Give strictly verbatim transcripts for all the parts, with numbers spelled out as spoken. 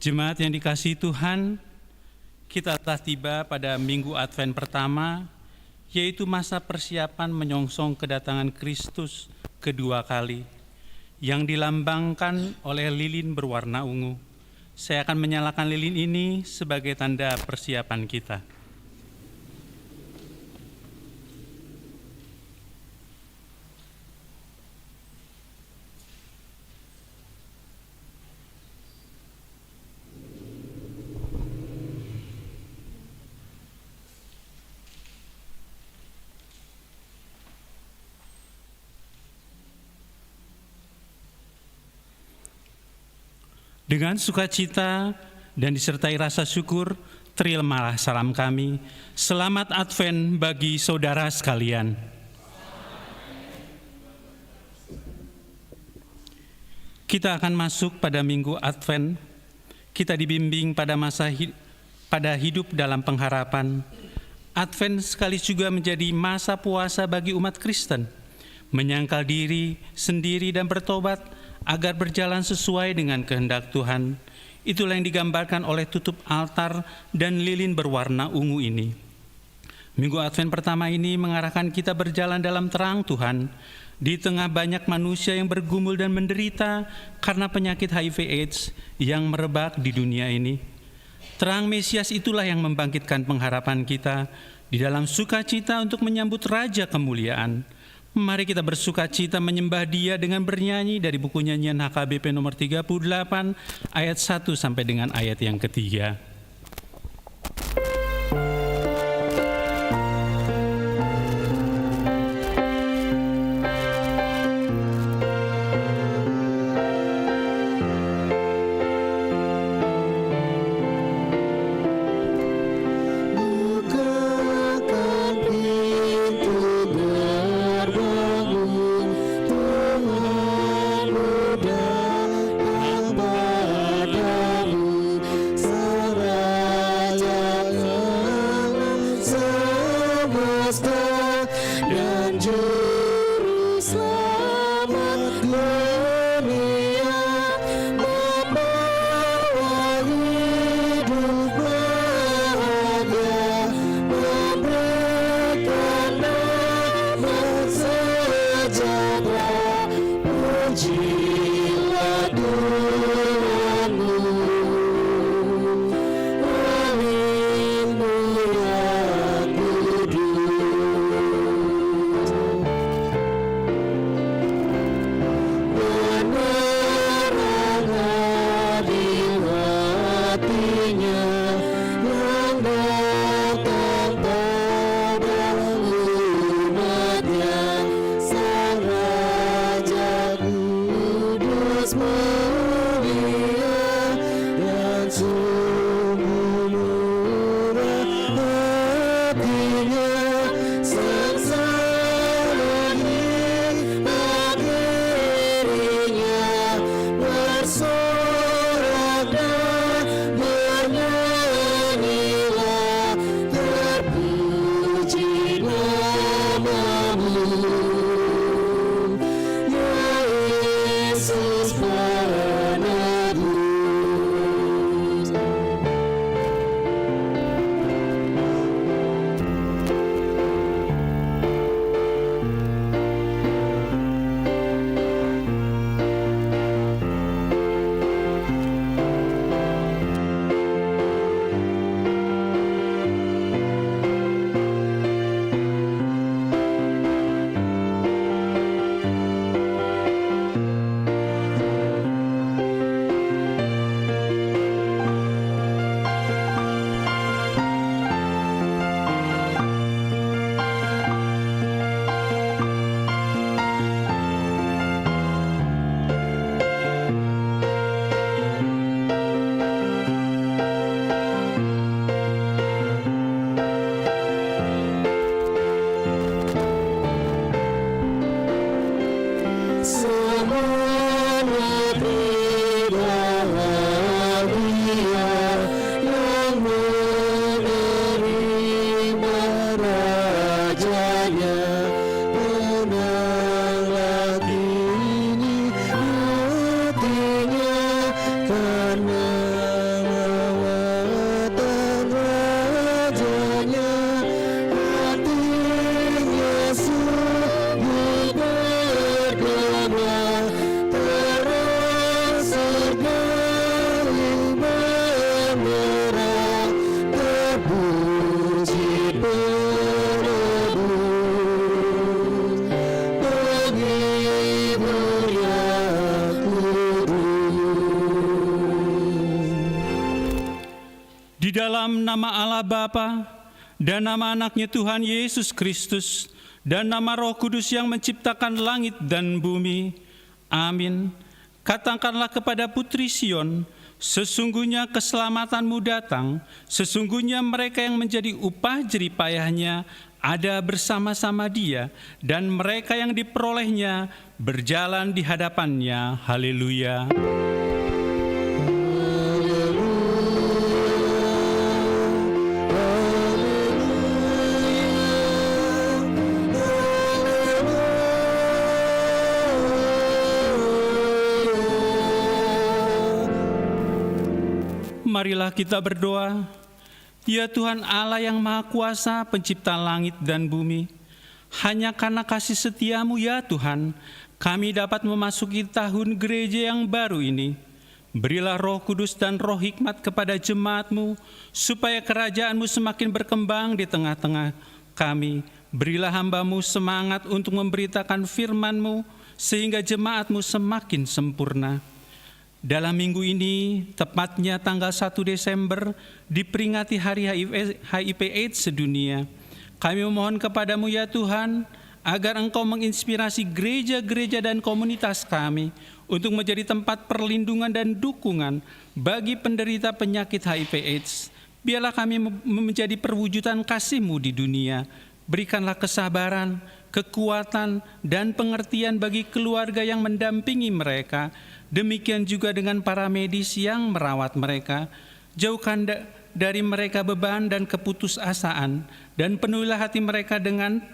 Jemaat yang dikasihi Tuhan, kita telah tiba pada Minggu Advent pertama, yaitu masa persiapan menyongsong kedatangan Kristus kedua kali, yang dilambangkan oleh lilin berwarna ungu. Saya akan menyalakan lilin ini sebagai tanda persiapan kita. Dengan sukacita dan disertai rasa syukur, terimalah salam kami. Selamat Advent bagi saudara sekalian. Kita akan masuk pada Minggu Advent. Kita dibimbing pada masa hi-, pada hidup dalam pengharapan. Advent sekaligus juga menjadi masa puasa bagi umat Kristen, menyangkal diri sendiri dan bertobat agar berjalan sesuai dengan kehendak Tuhan. Itulah yang digambarkan oleh tutup altar dan lilin berwarna ungu ini. Minggu Advent pertama ini mengarahkan kita berjalan dalam terang Tuhan di tengah banyak manusia yang bergumul dan menderita karena penyakit H I V AIDS yang merebak di dunia ini. Terang Mesias itulah yang membangkitkan pengharapan kita di dalam sukacita untuk menyambut Raja kemuliaan. Mari kita bersukacita menyembah Dia dengan bernyanyi dari buku nyanyian H K B P nomor tiga puluh delapan, ayat satu sampai dengan ayat yang ketiga. Bukakan pintu gerbangmu, Tuhanmu datang padamu, Sang Raja alam semesta dan Juru Selamat dunia, membawa hidup bahagia, memberikan damai sejahtera. Pujilah Tuhanmu, rohingmu yang kudus. Menerang adil hatinya yang datang pada umatnya, Sang Rajaku. Nama Allah Bapa, dan nama Anaknya Tuhan Yesus Kristus, dan nama Roh Kudus yang menciptakan langit dan bumi. Amin. Katakanlah kepada Putri Sion, sesungguhnya keselamatanmu datang, sesungguhnya mereka yang menjadi upah jerih payahnya ada bersama-sama dia, dan mereka yang diperolehnya berjalan di hadapannya. Haleluya. Marilah kita berdoa. Ya Tuhan Allah yang Maha Kuasa, Pencipta langit dan bumi, hanya karena kasih setiamu, ya Tuhan, kami dapat memasuki tahun gereja yang baru ini. Berilah Roh Kudus dan Roh Hikmat kepada jemaatmu, supaya kerajaanmu semakin berkembang di tengah-tengah kami. Berilah hambamu semangat untuk memberitakan firmanmu, sehingga jemaatmu semakin sempurna. Dalam minggu ini, tepatnya tanggal satu Desember, diperingati Hari H I V, H I V AIDS sedunia. Kami memohon kepadamu, ya Tuhan, agar Engkau menginspirasi gereja-gereja dan komunitas kami untuk menjadi tempat perlindungan dan dukungan bagi penderita penyakit H I V AIDS. Biarlah kami mem-, menjadi perwujudan kasih-Mu di dunia. Berikanlah kesabaran, kekuatan, dan pengertian bagi keluarga yang mendampingi mereka. Demikian juga dengan para medis yang merawat mereka. Jauhkan da-, dari mereka beban dan keputusasaan, dan penuhilah hati mereka dengan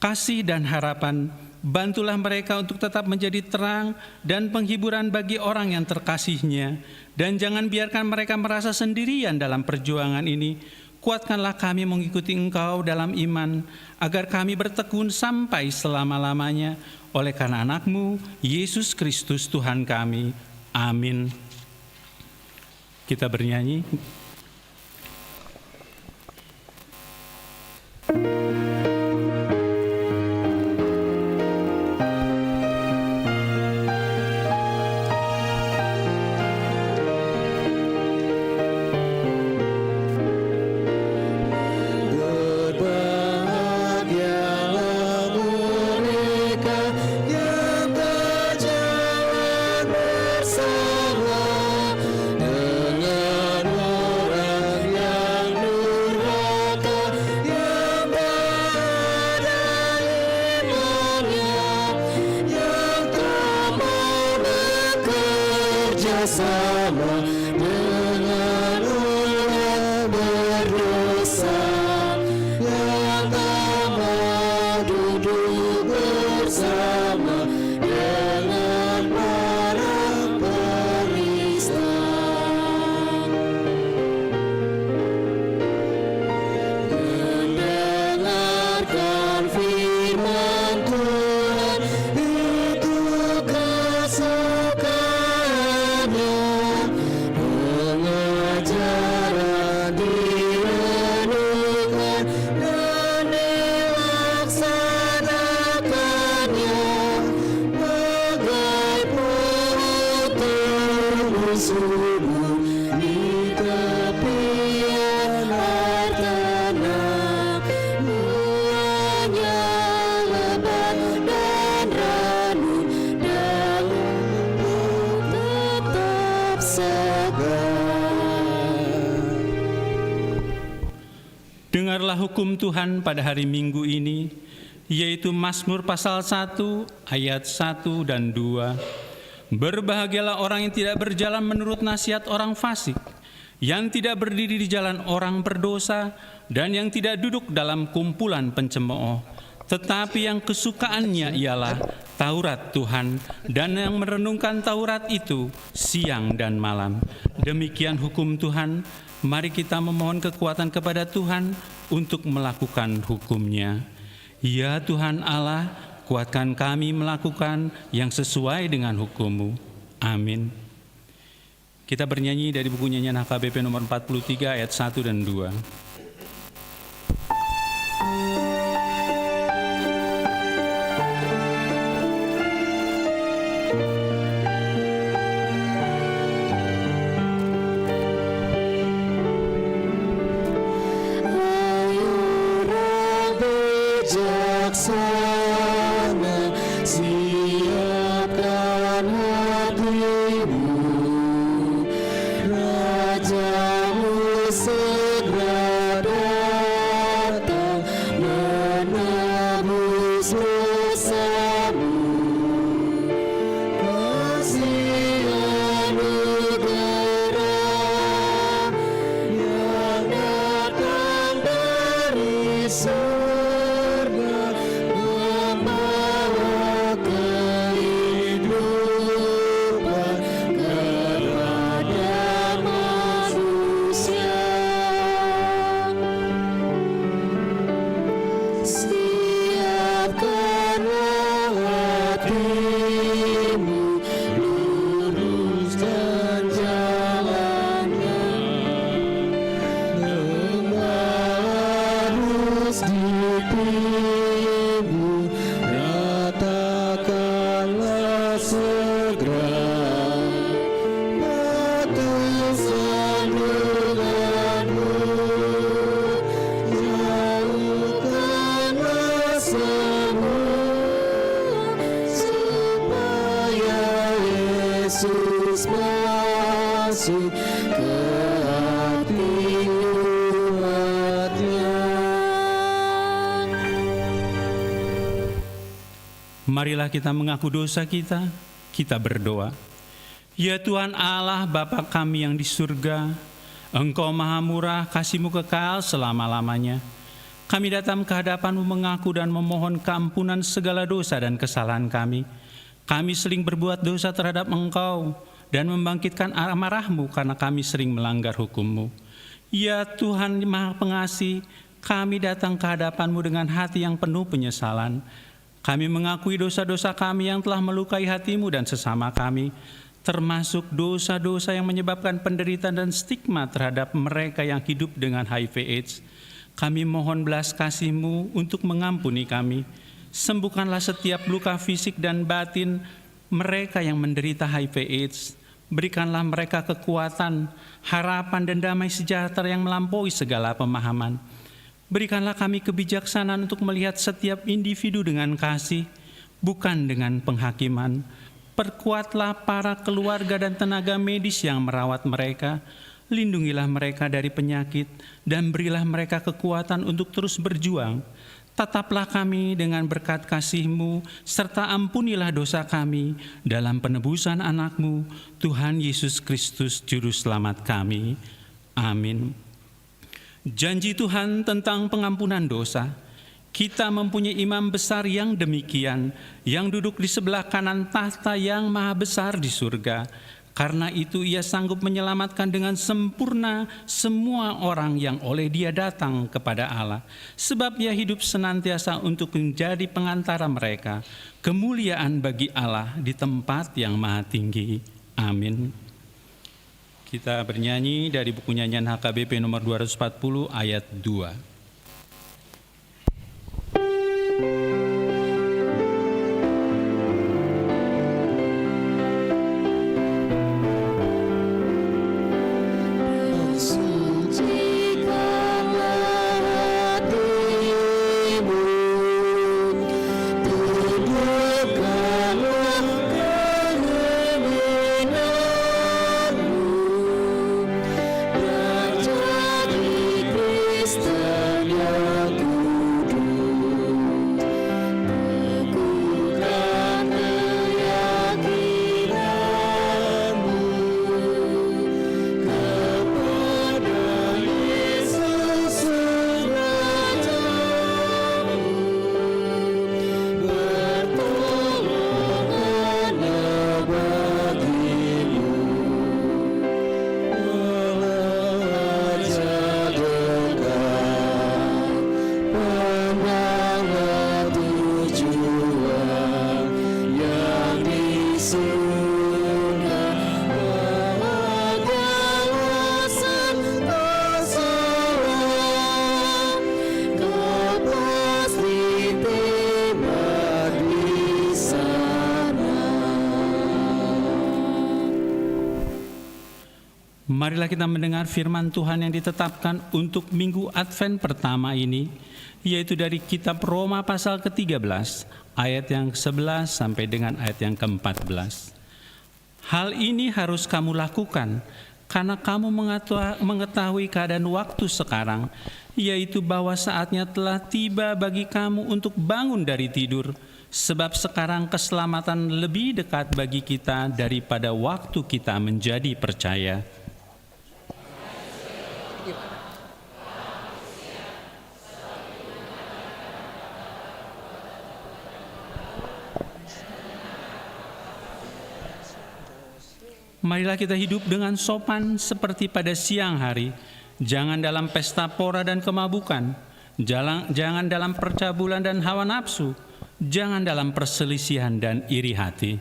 kasih dan harapan. Bantulah mereka untuk tetap menjadi terang dan penghiburan bagi orang yang terkasihnya, dan jangan biarkan mereka merasa sendirian dalam perjuangan ini. Kuatkanlah kami mengikuti Engkau dalam iman, agar kami bertekun sampai selama-lamanya. Oleh karena Anak-Mu, Yesus Kristus, Tuhan kami. Amin. Kita bernyanyi. Berbahagialah mereka yang tak jalan bersama dengan orang yang durhaka, yang tak ada imannya, yang tak mau bekerja sama dengan orang berdosa, yang tak mau duduk bersama dengan para perista. Mendengarkan firman Tuhan, itu kesukaannya. Pengajaran direnungkan dan dilaksanakannya bagai pohon tumbuh subur di tepian air tenang. Buahnya lebat dan ranum, daun tetap segar. Dengarlah hukum Tuhan pada hari Minggu ini, yaitu Mazmur pasal satu ayat satu dan dua. Berbahagialah orang yang tidak berjalan menurut nasihat orang fasik, yang tidak berdiri di jalan orang berdosa, dan yang tidak duduk dalam kumpulan pencemooh. Tetapi yang kesukaannya ialah Taurat Tuhan, dan yang merenungkan Taurat itu siang dan malam. Demikian hukum Tuhan. Mari kita memohon kekuatan kepada Tuhan untuk melakukan hukum-Nya. Ya Tuhan Allah, kuatkan kami melakukan yang sesuai dengan hukum-Mu. Amin. Kita bernyanyi dari buku nyanyian H K B P nomor empat puluh tiga ayat satu dan dua. Dosamu, kasih anugerah yang datang dari surga membawa kehidupan kepada manusia. Siapkanlah hatimu, luruskan jalannya. Gembala harus ditimbun, ratakanlah segera batu sandunganmu. Jauhkanlah semua, supaya Yesus masuk ke hati umatnya. Marilah kita mengaku dosa kita, kita berdoa. Ya Tuhan Allah, Bapa kami yang di surga, Engkau maha murah, kasih-Mu kekal selama-lamanya. Kami datang ke hadapan-Mu mengaku dan memohon keampunan segala dosa dan kesalahan kami. Kami sering berbuat dosa terhadap Engkau dan membangkitkan amarah-Mu karena kami sering melanggar hukum-Mu. Ya Tuhan Maha Pengasih, kami datang ke hadapan-Mu dengan hati yang penuh penyesalan. Kami mengakui dosa-dosa kami yang telah melukai hati-Mu dan sesama kami, termasuk dosa-dosa yang menyebabkan penderitaan dan stigma terhadap mereka yang hidup dengan H I V AIDS. Kami mohon belas kasih-Mu untuk mengampuni kami. Sembuhkanlah setiap luka fisik dan batin mereka yang menderita H I V AIDS. Berikanlah mereka kekuatan, harapan, dan damai sejahtera yang melampaui segala pemahaman. Berikanlah kami kebijaksanaan untuk melihat setiap individu dengan kasih, bukan dengan penghakiman. Perkuatlah para keluarga dan tenaga medis yang merawat mereka. Lindungilah mereka dari penyakit, dan berilah mereka kekuatan untuk terus berjuang. Tataplah kami dengan berkat kasih-Mu, serta ampunilah dosa kami dalam penebusan Anak-Mu, Tuhan Yesus Kristus, Juru Selamat kami. Amin. Janji Tuhan tentang pengampunan dosa. Kita mempunyai imam besar yang demikian, yang duduk di sebelah kanan tahta Yang Maha Besar di surga. Karena itu, Ia sanggup menyelamatkan dengan sempurna semua orang yang oleh Dia datang kepada Allah, sebab Ia hidup senantiasa untuk menjadi pengantara mereka. Kemuliaan bagi Allah di tempat yang maha tinggi. Amin. Kita bernyanyi dari buku nyanyian H K B P nomor dua ratus empat puluh, ayat dua. Marilah kita mendengar firman Tuhan yang ditetapkan untuk Minggu Advent pertama ini, yaitu dari kitab Roma pasal ketiga belas, ayat yang kesebelas sampai dengan ayat yang keempat belas. Hal ini harus kamu lakukan, Karena kamu mengatua-, mengetahui keadaan waktu sekarang, yaitu bahwa saatnya telah tiba bagi kamu untuk bangun dari tidur, sebab sekarang keselamatan lebih dekat bagi kita daripada waktu kita menjadi percaya. Marilah kita hidup dengan sopan seperti pada siang hari. Jangan dalam pesta pora dan kemabukan. Jalan-, jangan dalam percabulan dan hawa nafsu. Jangan dalam perselisihan dan iri hati.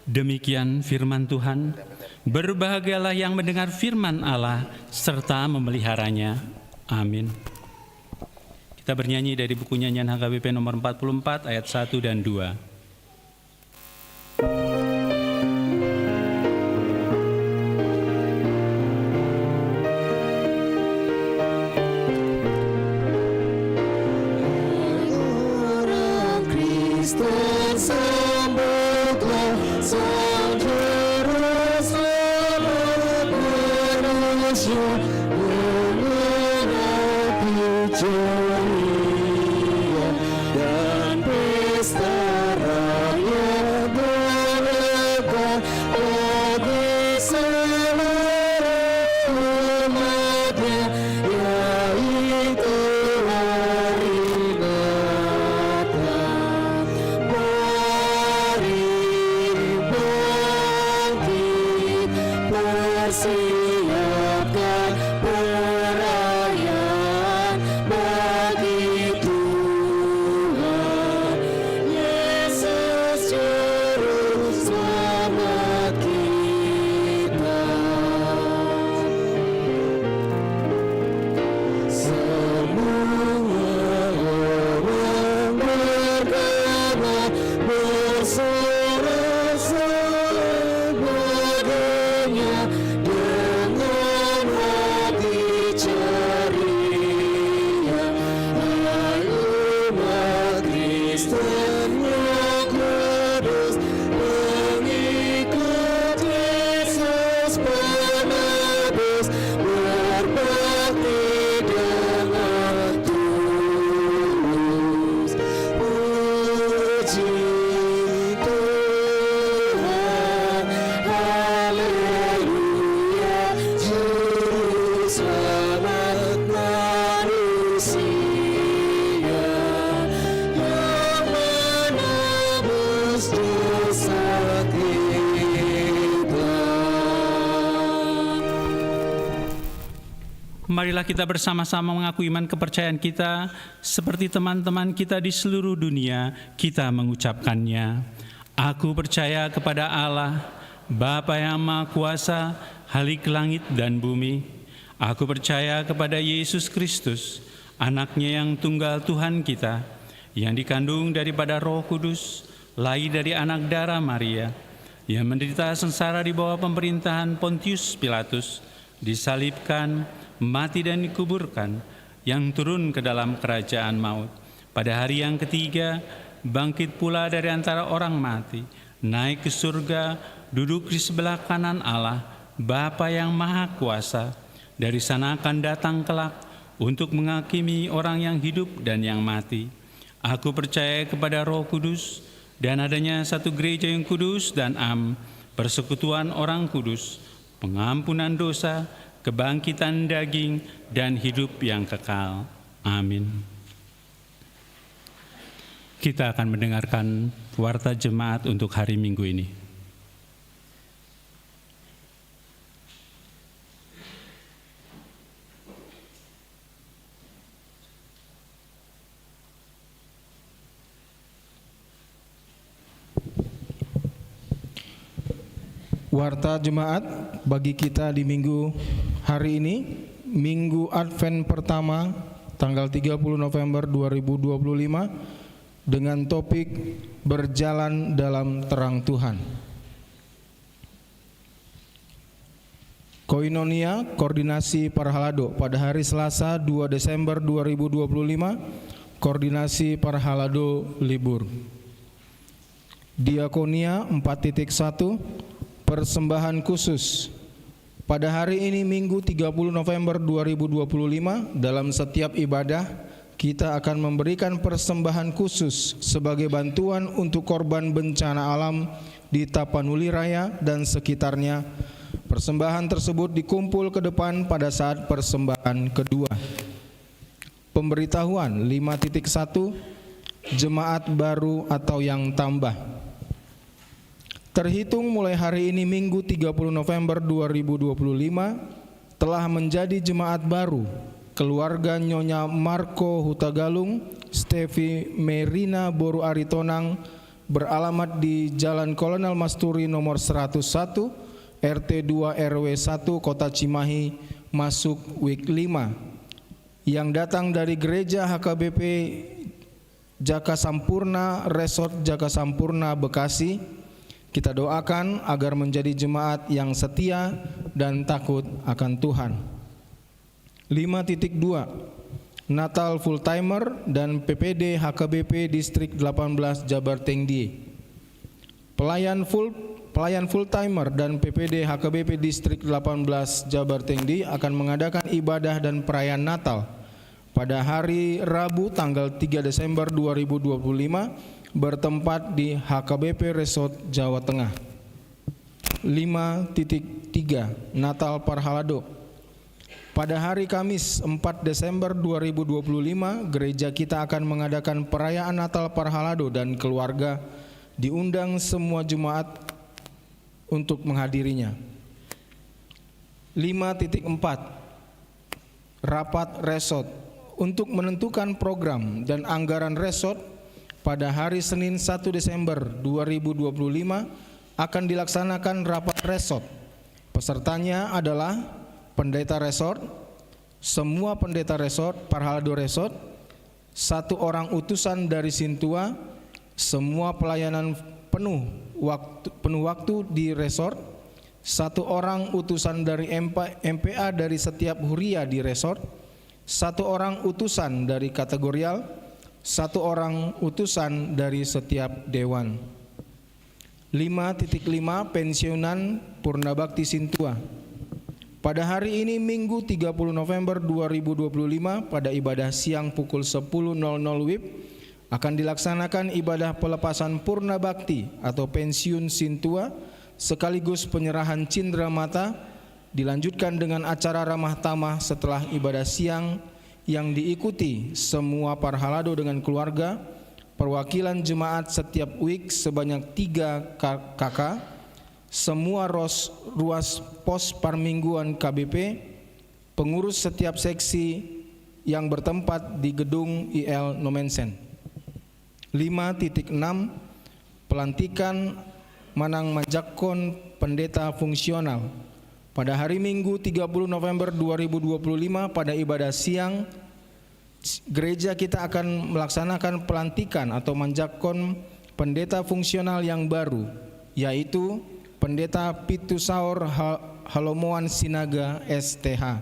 Demikian firman Tuhan. Berbahagialah yang mendengar firman Allah serta memeliharanya. Amin. Kita bernyanyi dari buku nyanyian H K B P nomor empat puluh empat ayat satu dan dua. Orang Kristen sambutlah Sang Juru Selamat manusia dengan hati ceria dan pesta raya golahkan bagi seluruh umat-Nya, yaitu hari Natal. Mari bangkit, persiapkan perayaan bagi Tuhan Yesus Juru Selamat kita. Semua orang bergema bersorak-sorai bagainya dengan hati ceria. Hai umat Kristen yang kudus, pengikut Yesus Penebus, berbakti dengan tulus. Puji Tuhan, haleluya, Juru Selamat manusia yang menebus dosa kita. Marilah kita bersama-sama mengaku iman kepercayaan kita, seperti teman-teman kita di seluruh dunia, kita mengucapkannya. Aku percaya kepada Allah, Bapa yang Maha Kuasa, Khalik langit dan bumi. Aku percaya kepada Yesus Kristus, Anak-Nya yang tunggal, Tuhan kita, yang dikandung daripada Roh Kudus, lahir dari anak dara Maria, yang menderita sengsara di bawah pemerintahan Pontius Pilatus, disalibkan, mati dan dikuburkan, yang turun ke dalam kerajaan maut. Pada hari yang ketiga, bangkit pula dari antara orang mati, naik ke surga, duduk di sebelah kanan Allah, Bapa yang Maha Kuasa. Dari sana akan datang kelak untuk menghakimi orang yang hidup dan yang mati. Aku percaya kepada Roh Kudus, dan adanya satu gereja yang kudus dan am, persekutuan orang kudus, pengampunan dosa, kebangkitan daging, dan hidup yang kekal. Amin. Kita akan mendengarkan warta jemaat untuk hari Minggu ini. Warta jemaat bagi kita di Minggu hari ini, Minggu Advent pertama, tanggal tiga puluh November dua ribu dua puluh lima, dengan topik Berjalan dalam Terang Tuhan. Koinonia, koordinasi parhalado, pada hari Selasa, dua Desember dua ribu dua puluh lima, koordinasi parhalado libur. Diakonia empat titik satu, persembahan khusus. Pada hari ini, Minggu, tiga puluh November dua ribu dua puluh lima, dalam setiap ibadah, kita akan memberikan persembahan khusus sebagai bantuan untuk korban bencana alam di Tapanuli Raya dan sekitarnya. Persembahan tersebut dikumpul ke depan pada saat persembahan kedua. Pemberitahuan lima titik satu, jemaat baru atau yang tambah. Terhitung mulai hari ini, Minggu, tiga puluh November dua ribu dua puluh lima, telah menjadi jemaat baru keluarga Nyonya Marco Hutagalung, Stevi Merina boru Aritonang, beralamat di Jalan Kolonel Masturi nomor seratus satu, R T dua R W satu, Kota Cimahi, masuk wik lima, yang datang dari Gereja H K B P Jaka Sampurna, Resort Jaka Sampurna, Bekasi. Kita doakan agar menjadi jemaat yang setia dan takut akan Tuhan. Lima titik dua, Natal Full Timer dan P P D H K B P Distrik delapan belas Jabar Tengdie. Pelayan full, pelayan full timer dan P P D H K B P Distrik delapan belas Jabar Tengdie akan mengadakan ibadah dan perayaan Natal pada hari Rabu, tanggal tiga Desember dua ribu dua puluh lima, bertempat di H K B P Resort Jawa Tengah. Lima titik tiga, Natal Parhalado. Pada hari Kamis, empat Desember dua ribu dua puluh lima, gereja kita akan mengadakan perayaan Natal Parhalado dan keluarga. Diundang semua jemaat untuk menghadirinya. Lima titik empat, rapat resort. Untuk menentukan program dan anggaran resort, pada hari Senin, satu Desember dua ribu dua puluh lima, akan dilaksanakan rapat resort. Pesertanya adalah pendeta resort, semua pendeta resort, parhalado resort, satu orang utusan dari sintua, semua pelayanan penuh waktu, penuh waktu di resort, satu orang utusan dari M P, M P A dari setiap huria di resort, satu orang utusan dari kategorial, satu orang utusan dari setiap dewan. Lima titik lima, pensiunan Purna Bakti Sintua. Pada hari ini, Minggu, tiga puluh November dua ribu dua puluh lima, pada ibadah siang pukul sepuluh nol nol wib, akan dilaksanakan ibadah pelepasan Purna Bakti atau pensiun Sintua, sekaligus penyerahan cindera mata, dilanjutkan dengan acara ramah tamah setelah ibadah siang yang diikuti semua parhalado dengan keluarga, perwakilan jemaat setiap wik sebanyak tiga K K, semua ros, ruas pos parmingguan K B P, pengurus setiap seksi yang bertempat di gedung I L Nommensen. Lima titik enam, pelantikan manang manjangkon pendeta fungsional. Pada hari Minggu, tiga puluh November dua ribu dua puluh lima, pada ibadah siang, gereja kita akan melaksanakan pelantikan atau manjangkon pendeta fungsional yang baru, yaitu Pendeta Pintu Saor Ha-, Halomoan Sinaga, S T H.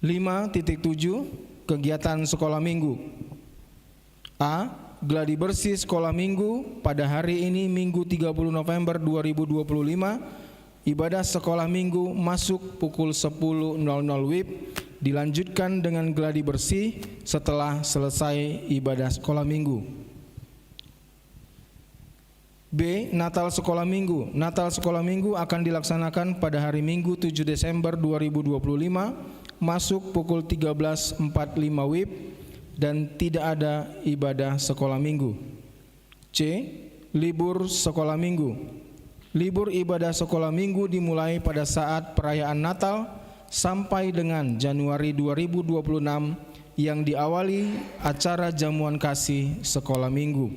Lima titik tujuh, kegiatan sekolah minggu. A. Gladi bersih sekolah minggu pada hari ini, Minggu, tiga puluh November dua ribu dua puluh lima, ibadah sekolah minggu masuk pukul sepuluh nol nol wib, dilanjutkan dengan gladi bersih setelah selesai ibadah sekolah minggu. B. Natal Sekolah Minggu. Natal Sekolah Minggu akan dilaksanakan pada hari Minggu, tujuh Desember dua ribu dua puluh lima, masuk pukul tiga belas empat lima wib, dan tidak ada ibadah sekolah minggu. C. Libur Sekolah Minggu. Libur ibadah Sekolah Minggu dimulai pada saat perayaan Natal sampai dengan Januari dua ribu dua puluh enam, yang diawali acara jamuan kasih Sekolah Minggu.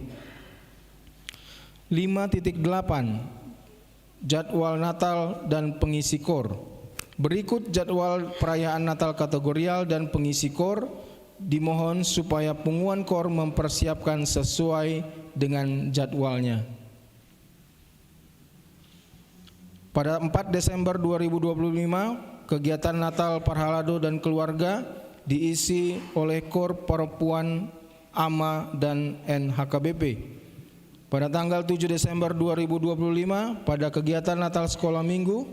Lima titik delapan, jadwal Natal dan pengisi kor. Berikut jadwal perayaan Natal kategorial dan pengisi kor. Dimohon supaya punguan kor mempersiapkan sesuai dengan jadwalnya. Pada empat Desember dua ribu dua puluh lima, kegiatan Natal Parhalado dan Keluarga diisi oleh Kor Perempuan, Ama, dan N H K B P. Pada tanggal tujuh Desember dua ribu dua puluh lima, pada kegiatan Natal Sekolah Minggu,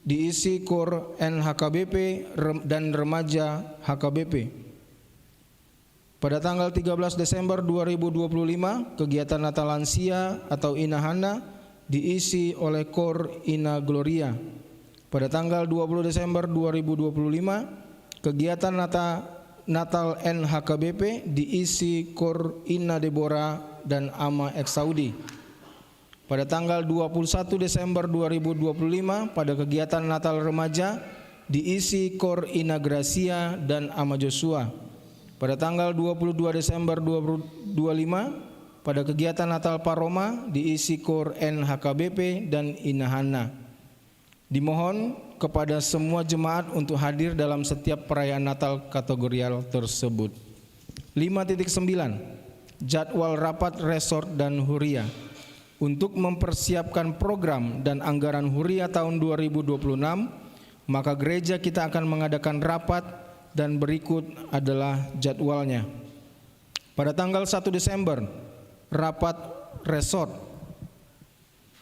diisi Kor N H K B P rem-, dan Remaja H K B P. Pada tanggal tiga belas Desember dua ribu dua puluh lima, kegiatan Natal Lansia atau Inahana diisi oleh Kor Ina Gloria. Pada tanggal dua puluh Desember dua ribu dua puluh lima, kegiatan Nata-, Natal N H K B P diisi Kor Ina Debora dan Ama Eksaudi. Pada tanggal dua puluh satu Desember dua ribu dua puluh lima, pada kegiatan Natal Remaja, diisi Kor Ina Gracia dan Ama Joshua. Pada tanggal dua puluh dua Desember dua ribu dua puluh lima, pada kegiatan Natal Paroma, diisi Kor N H K B P dan Inahana. Dimohon kepada semua jemaat untuk hadir dalam setiap perayaan Natal kategorial tersebut. Lima titik sembilan. Jadwal rapat resort dan huria. Untuk mempersiapkan program dan anggaran huria tahun dua ribu dua puluh enam, maka gereja kita akan mengadakan rapat dan berikut adalah jadwalnya. Pada tanggal satu Desember, rapat resort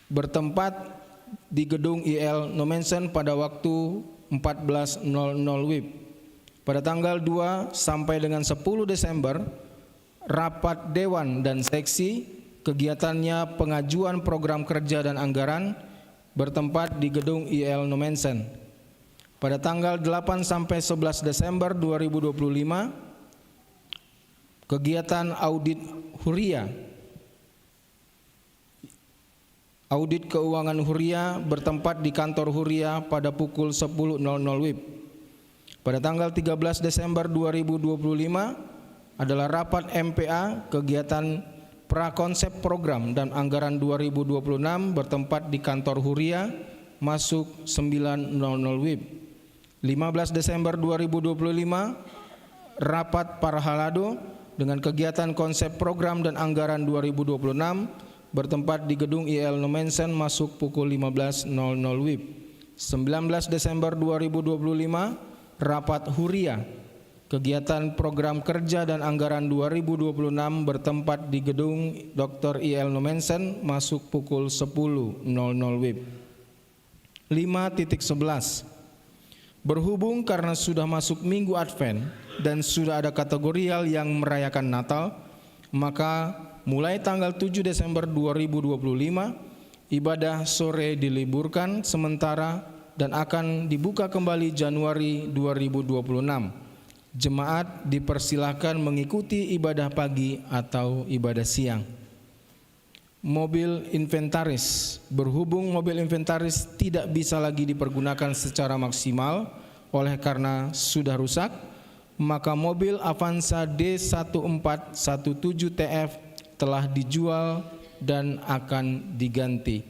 bertempat di gedung I L Nommensen pada waktu empat belas nol nol W I B. Pada tanggal dua sampai dengan sepuluh Desember, rapat dewan dan seksi, kegiatannya pengajuan program kerja dan anggaran, bertempat di gedung I L Nommensen. Pada tanggal delapan sampai sebelas Desember dua ribu dua puluh lima, kegiatan audit huria, audit keuangan huria bertempat di kantor huria pada pukul sepuluh nol nol W I B. Pada tanggal tiga belas Desember dua ribu dua puluh lima adalah rapat M P A, kegiatan prakonsep program dan anggaran dua ribu dua puluh enam, bertempat di kantor huria, masuk sembilan nol nol W I B. Lima belas Desember dua ribu dua puluh lima, rapat parhalado dengan kegiatan konsep program dan anggaran dua ribu dua puluh enam, bertempat di gedung I L Nommensen, masuk pukul lima belas nol nol W I B. Sembilan belas Desember dua ribu dua puluh lima, rapat huria, kegiatan program kerja dan anggaran dua ribu dua puluh enam, bertempat di gedung Doktor I L Nommensen, masuk pukul sepuluh nol nol W I B. Lima titik sebelas. Berhubung karena sudah masuk minggu Advent dan sudah ada kategorial yang merayakan Natal, maka mulai tanggal tujuh Desember dua ribu dua puluh lima, ibadah sore diliburkan sementara dan akan dibuka kembali Januari dua ribu dua puluh enam. Jemaat dipersilahkan mengikuti ibadah pagi atau ibadah siang. Mobil inventaris. Berhubung mobil inventaris tidak bisa lagi dipergunakan secara maksimal oleh karena sudah rusak, maka mobil Avanza D satu empat satu tujuh T F telah dijual dan akan diganti.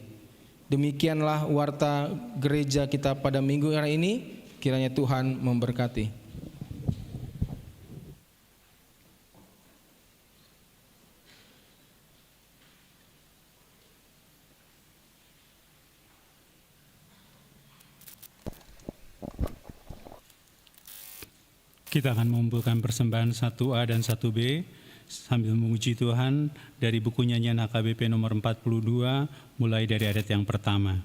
Demikianlah warta gereja kita pada minggu hari ini. Kiranya Tuhan memberkati. Kita akan mengumpulkan persembahan satu A dan satu B sambil memuji Tuhan dari buku nyanyian H K B P nomor empat puluh dua, mulai dari ayat yang pertama.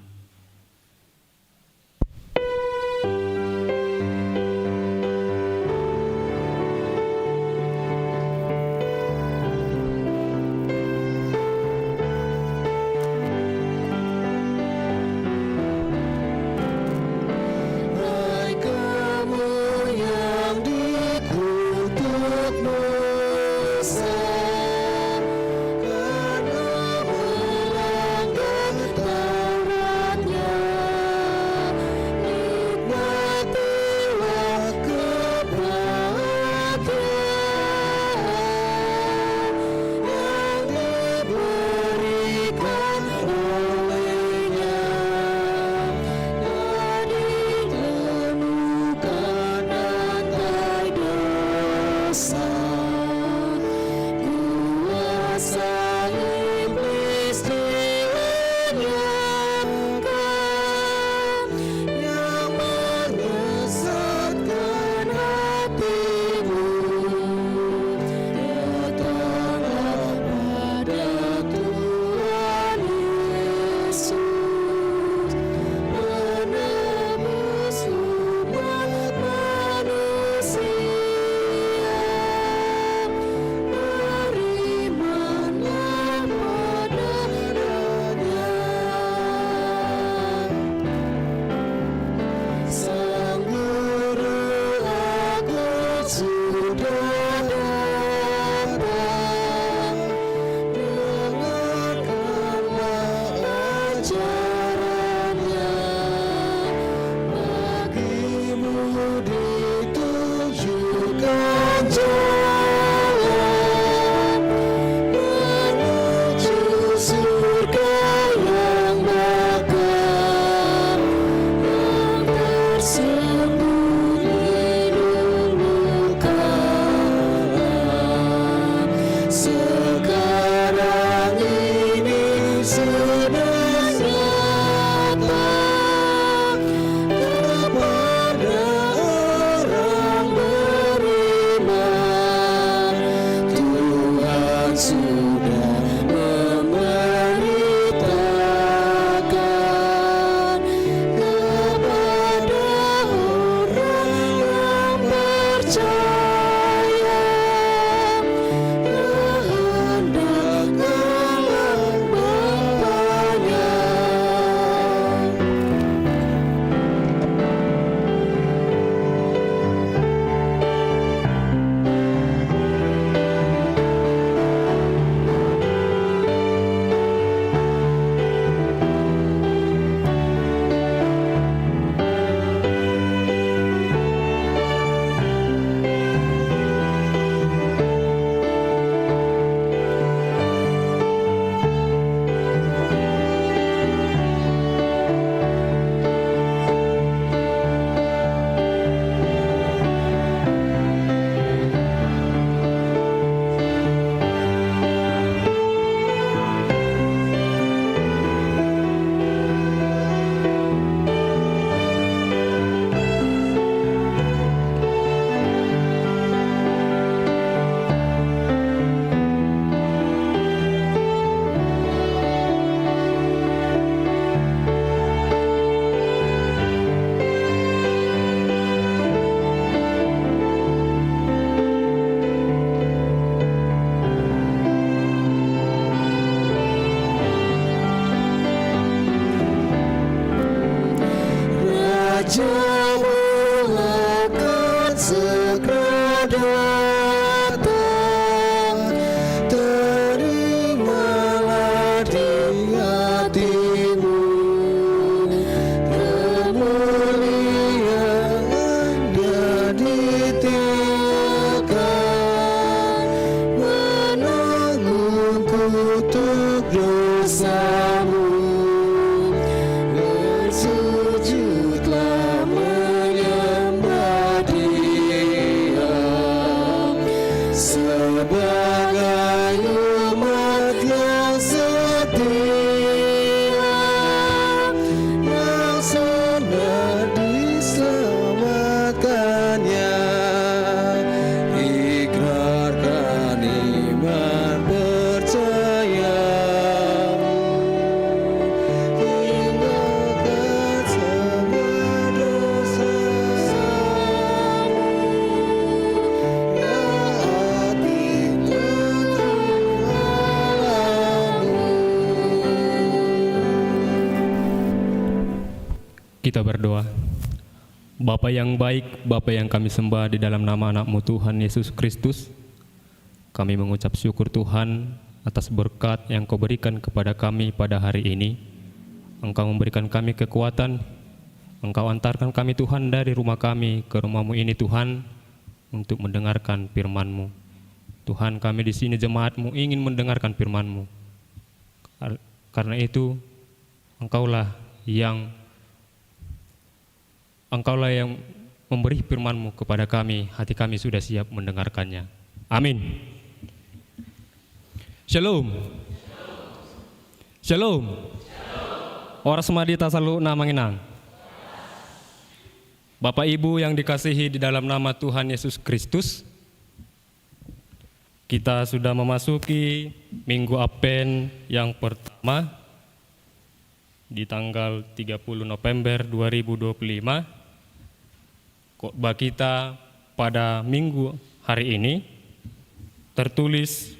Jamalah kan segera datang, terimalah di hatimu kemuliaan yang ditiakan, menanggung kutuk dosamu. Bersujudlah menyembah Dia sebagai umat yang setia, yang sudah diselamatkannya. Ikrarkan iman percaya. Tinggalkan semua dosamu, taati Tuhan Allahmu. Kita berdoa. Bapa yang baik, Bapa yang kami sembah, di dalam nama Anak-Mu Tuhan Yesus Kristus, kami mengucap syukur, Tuhan, atas berkat yang Kau berikan kepada kami pada hari ini. Engkau memberikan kami kekuatan, Engkau antarkan kami, Tuhan, dari rumah kami ke rumah-Mu ini, Tuhan, untuk mendengarkan firman-Mu. Tuhan, kami di sini, jemaat-Mu, ingin mendengarkan firman-Mu. Kar-, karena itu, Engkaulah yang Engkaulah yang memberi firman-Mu kepada kami, hati kami sudah siap mendengarkannya. Amin. Shalom. Shalom. Horas ma di hita saluhutna, amang inang. Bapak Ibu yang dikasihi di dalam nama Tuhan Yesus Kristus, kita sudah memasuki Minggu Advent yang pertama di tanggal tiga puluh November dua ribu dua puluh lima. Khotbah kita pada Minggu hari ini tertulis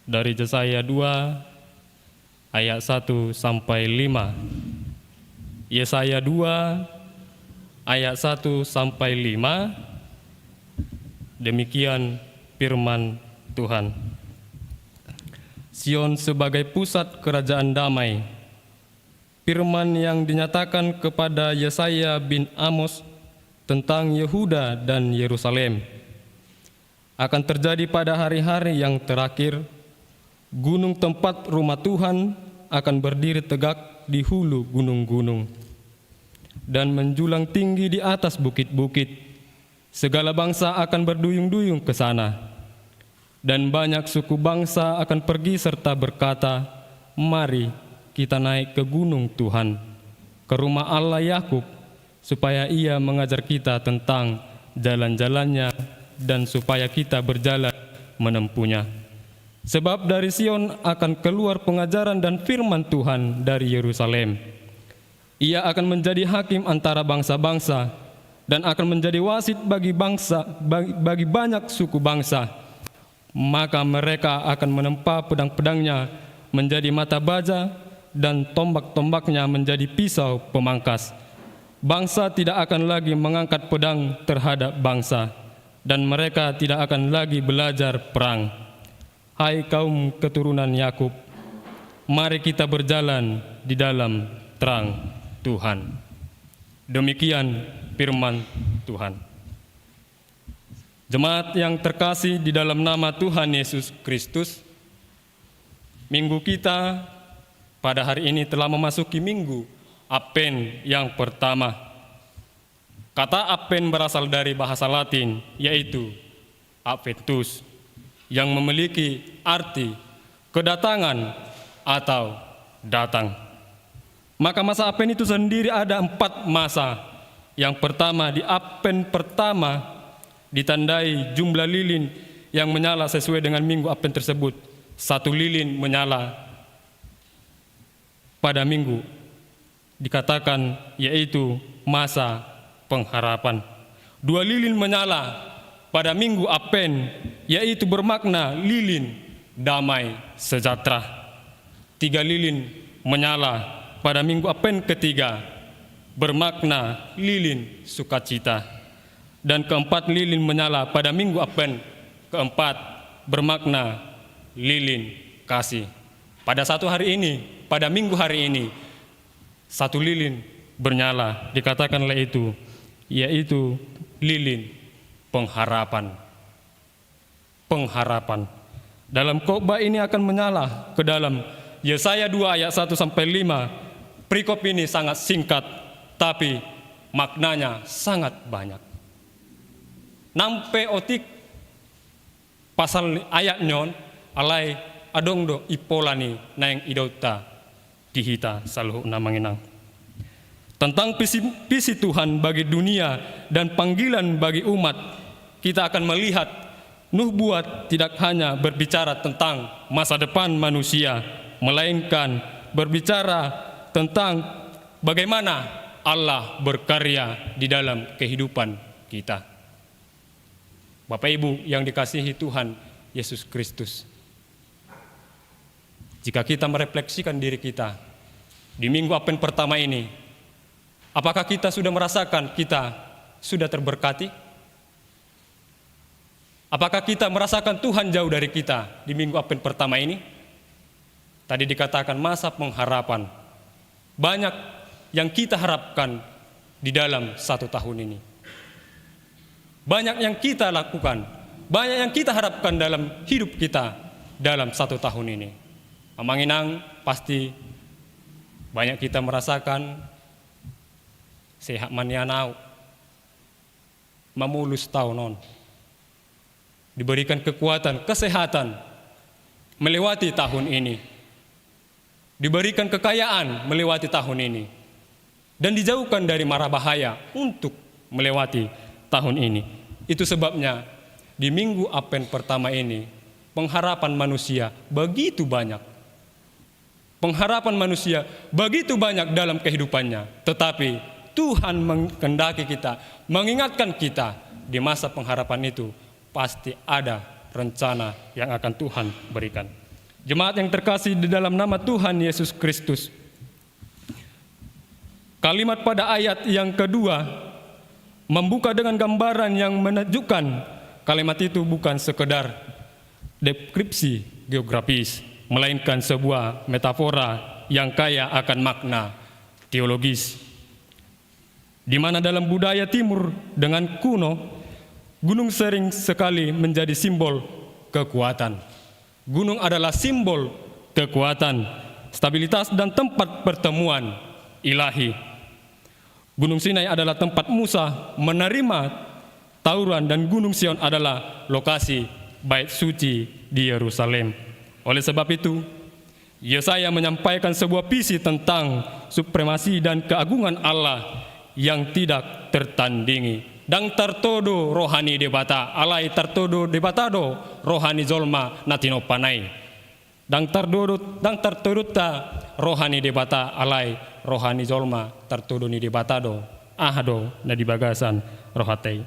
dari Yesaya dua ayat satu sampai lima. Yesaya dua ayat satu sampai lima. Demikian firman Tuhan. Sion sebagai pusat kerajaan damai. Firman yang dinyatakan kepada Yesaya bin Amos tentang Yehuda dan Yerusalem akan terjadi pada hari-hari yang terakhir. Gunung tempat rumah Tuhan akan berdiri tegak di hulu gunung-gunung dan menjulang tinggi di atas bukit-bukit. Segala bangsa akan berduyun-duyun ke sana, dan banyak suku bangsa akan pergi serta berkata, "Mari, kita naik ke gunung Tuhan, ke rumah Allah Yakub, supaya Ia mengajar kita tentang jalan-jalannya, dan supaya kita berjalan menempuhnya." Sebab dari Sion akan keluar pengajaran dan firman Tuhan dari Yerusalem. Ia akan menjadi hakim antara bangsa-bangsa, dan akan menjadi wasit bagi bangsa, bagi, bagi banyak suku bangsa. Maka mereka akan menempa pedang-pedangnya menjadi mata baja, dan tombak-tombaknya menjadi pisau pemangkas. Bangsa tidak akan lagi mengangkat pedang terhadap bangsa, dan mereka tidak akan lagi belajar perang. Hai kaum keturunan Yakub, mari kita berjalan di dalam terang Tuhan. Demikian firman Tuhan. Jemaat yang terkasih di dalam nama Tuhan Yesus Kristus, minggu kita pada hari ini telah memasuki minggu Advent yang pertama. Kata Advent berasal dari bahasa Latin, yaitu Adventus, yang memiliki arti kedatangan atau datang. Maka masa Advent itu sendiri ada empat masa. Yang pertama, di Advent pertama ditandai jumlah lilin yang menyala sesuai dengan minggu Advent tersebut. Satu lilin menyala pada minggu dikatakan, yaitu masa pengharapan. Dua lilin menyala pada minggu Advent, yaitu bermakna lilin damai sejahtera. Tiga lilin menyala pada minggu Advent ketiga, bermakna lilin sukacita. Dan keempat, lilin menyala pada Minggu Advent keempat bermakna lilin kasih. Pada satu hari ini, pada Minggu hari ini, satu lilin bernyala, dikatakan oleh itu, yaitu lilin pengharapan. Pengharapan. Dalam khotbah ini akan menyala ke dalam Yesaya dua ayat satu sampai lima. Perikop ini sangat singkat, tapi maknanya sangat banyak. Nang pe otik pasal ayat ni on, alai adong do impola ni naeng idaonta di hita saluhutna, Amang Inang. Tentang visi, visi Tuhan bagi dunia dan panggilan bagi umat, kita akan melihat nubuat tidak hanya berbicara tentang masa depan manusia, melainkan berbicara tentang bagaimana Allah berkarya di dalam kehidupan kita. Bapak Ibu yang dikasihi Tuhan Yesus Kristus, jika kita merefleksikan diri kita di Minggu Advent pertama ini, apakah kita sudah merasakan kita sudah terberkati? Apakah kita merasakan Tuhan jauh dari kita di Minggu Advent pertama ini? Tadi dikatakan masa pengharapan. Banyak yang kita harapkan di dalam satu tahun ini. Banyak yang kita lakukan, banyak yang kita harapkan dalam hidup kita dalam satu tahun ini. Amang Inang, pasti banyak kita merasakan sehat ma nian au, mamolus taon on. Diberikan kekuatan, kesehatan melewati tahun ini. Diberikan kekayaan melewati tahun ini. Dan dijauhkan dari mara bahaya untuk melewati tahun ini. Itu sebabnya di Minggu Advent pertama ini, pengharapan manusia begitu banyak. Pengharapan manusia begitu banyak dalam kehidupannya. Tetapi Tuhan menghendaki kita, mengingatkan kita di masa pengharapan itu, pasti ada rencana yang akan Tuhan berikan. Jemaat yang terkasih di dalam nama Tuhan Yesus Kristus, kalimat pada ayat yang kedua membuka dengan gambaran yang menakjubkan. Kalimat itu bukan sekedar deskripsi geografis, melainkan sebuah metafora yang kaya akan makna teologis, di mana dalam budaya Timur dengan kuno, gunung sering sekali menjadi simbol kekuatan. Gunung adalah simbol kekuatan, stabilitas, dan tempat pertemuan ilahi. Gunung Sinai adalah tempat Musa menerima Taurat, dan Gunung Sion adalah lokasi Bait Suci di Yerusalem. Oleh sebab itu, Yesaya menyampaikan sebuah visi tentang supremasi dan keagungan Allah yang tidak tertandingi. Ndang tartodo roha ni Debata, alai tartodo Debata do roha ni jolma na tinompana i. Ndang tartodo, ndang tartodonta roha ni Debata, alai roha ni jolma tartodo ni Debata do. Aha do na di bagasan rohanta i?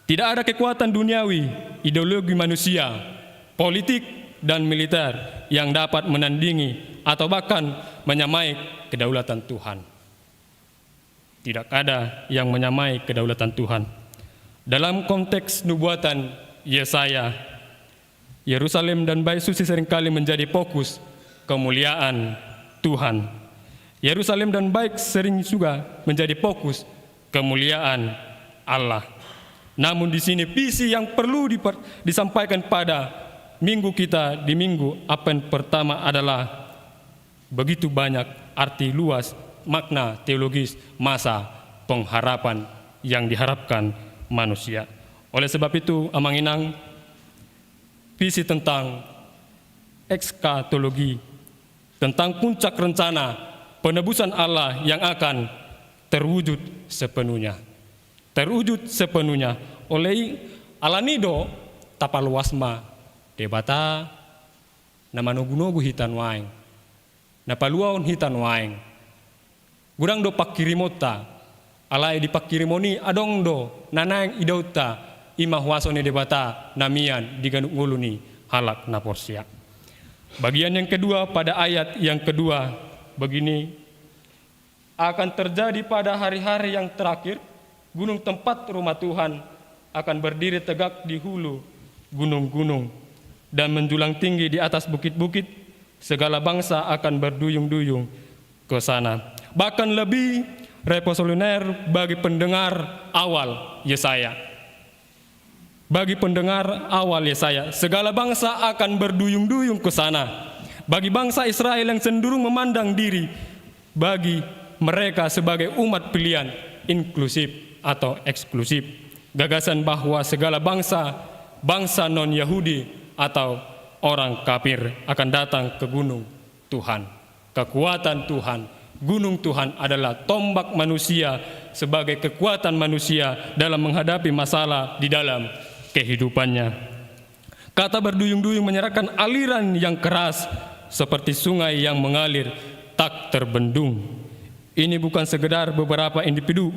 Tidak ada kekuatan duniawi, ideologi manusia, politik, dan militer yang dapat menandingi atau bahkan menyamai kedaulatan Tuhan. Tidak ada yang menyamai kedaulatan Tuhan. Dalam konteks nubuatan Yesaya, Yerusalem dan Bait Suci seringkali menjadi fokus kemuliaan Tuhan. Yerusalem dan Bait sering juga menjadi fokus kemuliaan Allah. Namun di sini visi yang perlu diper-, disampaikan pada minggu kita di Minggu Advent pertama adalah begitu banyak arti luas, makna teologis masa pengharapan yang diharapkan manusia. Oleh sebab itu, Amang Inang, visi tentang eskatologi, tentang puncak rencana penebusan Allah yang akan terwujud sepenuhnya. Terwujud sepenuhnya. Oleh i, alani do tapaluas ma Debata na manogunogu hita nuaeng, na paluahon hita nuaeng. Godang do pangkirimonta, alai di pangkirimon i adong do na naeng idaonta, i ma huaso ni Debata na mian di ganup ngolu ni halak na porsea. Bagian yang kedua pada ayat yang kedua begini, Akan terjadi pada hari-hari yang terakhir, gunung tempat rumah Tuhan akan berdiri tegak di hulu gunung-gunung dan menjulang tinggi di atas bukit-bukit. Segala bangsa akan berduyun-duyun ke sana. Bahkan lebih revolusioner bagi pendengar awal Yesaya. Bagi pendengar awal Yesaya, segala bangsa akan berduyun-duyun ke sana. Bagi bangsa Israel yang cenderung memandang diri, bagi mereka sebagai umat pilihan, inklusif atau eksklusif, gagasan bahwa segala bangsa, bangsa non-Yahudi atau orang kafir akan datang ke gunung Tuhan. Kekuatan Tuhan, gunung Tuhan adalah tombak manusia sebagai kekuatan manusia dalam menghadapi masalah di dalam kehidupannya. Kata berduyun-duyun menyerahkan aliran yang keras seperti sungai yang mengalir tak terbendung. Ini bukan sekedar beberapa individu,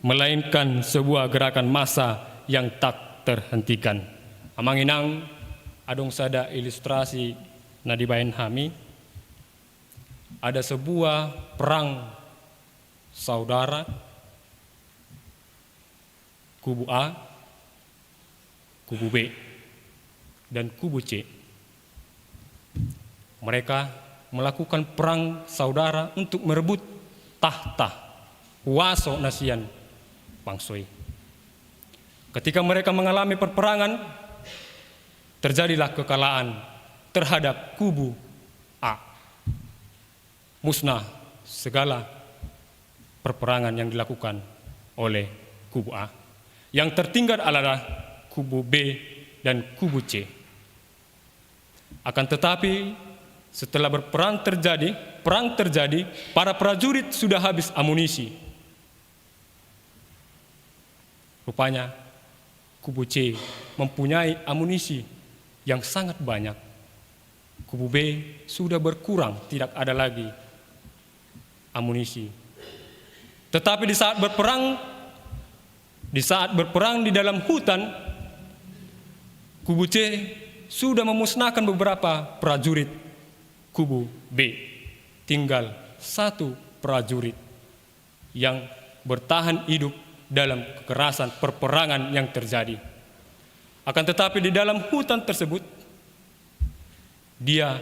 melainkan sebuah gerakan massa yang tak terhentikan. Amang inang, adong sada ilustrasi na dibaen hami. Ada sebuah perang saudara, kubu A, kubu B, dan kubu C. Mereka melakukan perang saudara untuk merebut tahta, huaso na sian bangso i. Ketika mereka mengalami perperangan, terjadilah kekalahan terhadap kubu A. Musnah segala perperangan yang dilakukan oleh kubu A. Yang tertinggal adalah kubu B dan kubu C. Akan tetapi, setelah berperang terjadi, perang terjadi, para prajurit sudah habis amunisi. Rupanya, kubu C mempunyai amunisi yang sangat banyak. Kubu B sudah berkurang, tidak ada lagi amunisi. Tetapi di saat berperang, di saat berperang di dalam hutan, kubu C sudah memusnahkan beberapa prajurit kubu B. Tinggal satu prajurit yang bertahan hidup dalam kekerasan perperangan yang terjadi. Akan tetapi, di dalam hutan tersebut, dia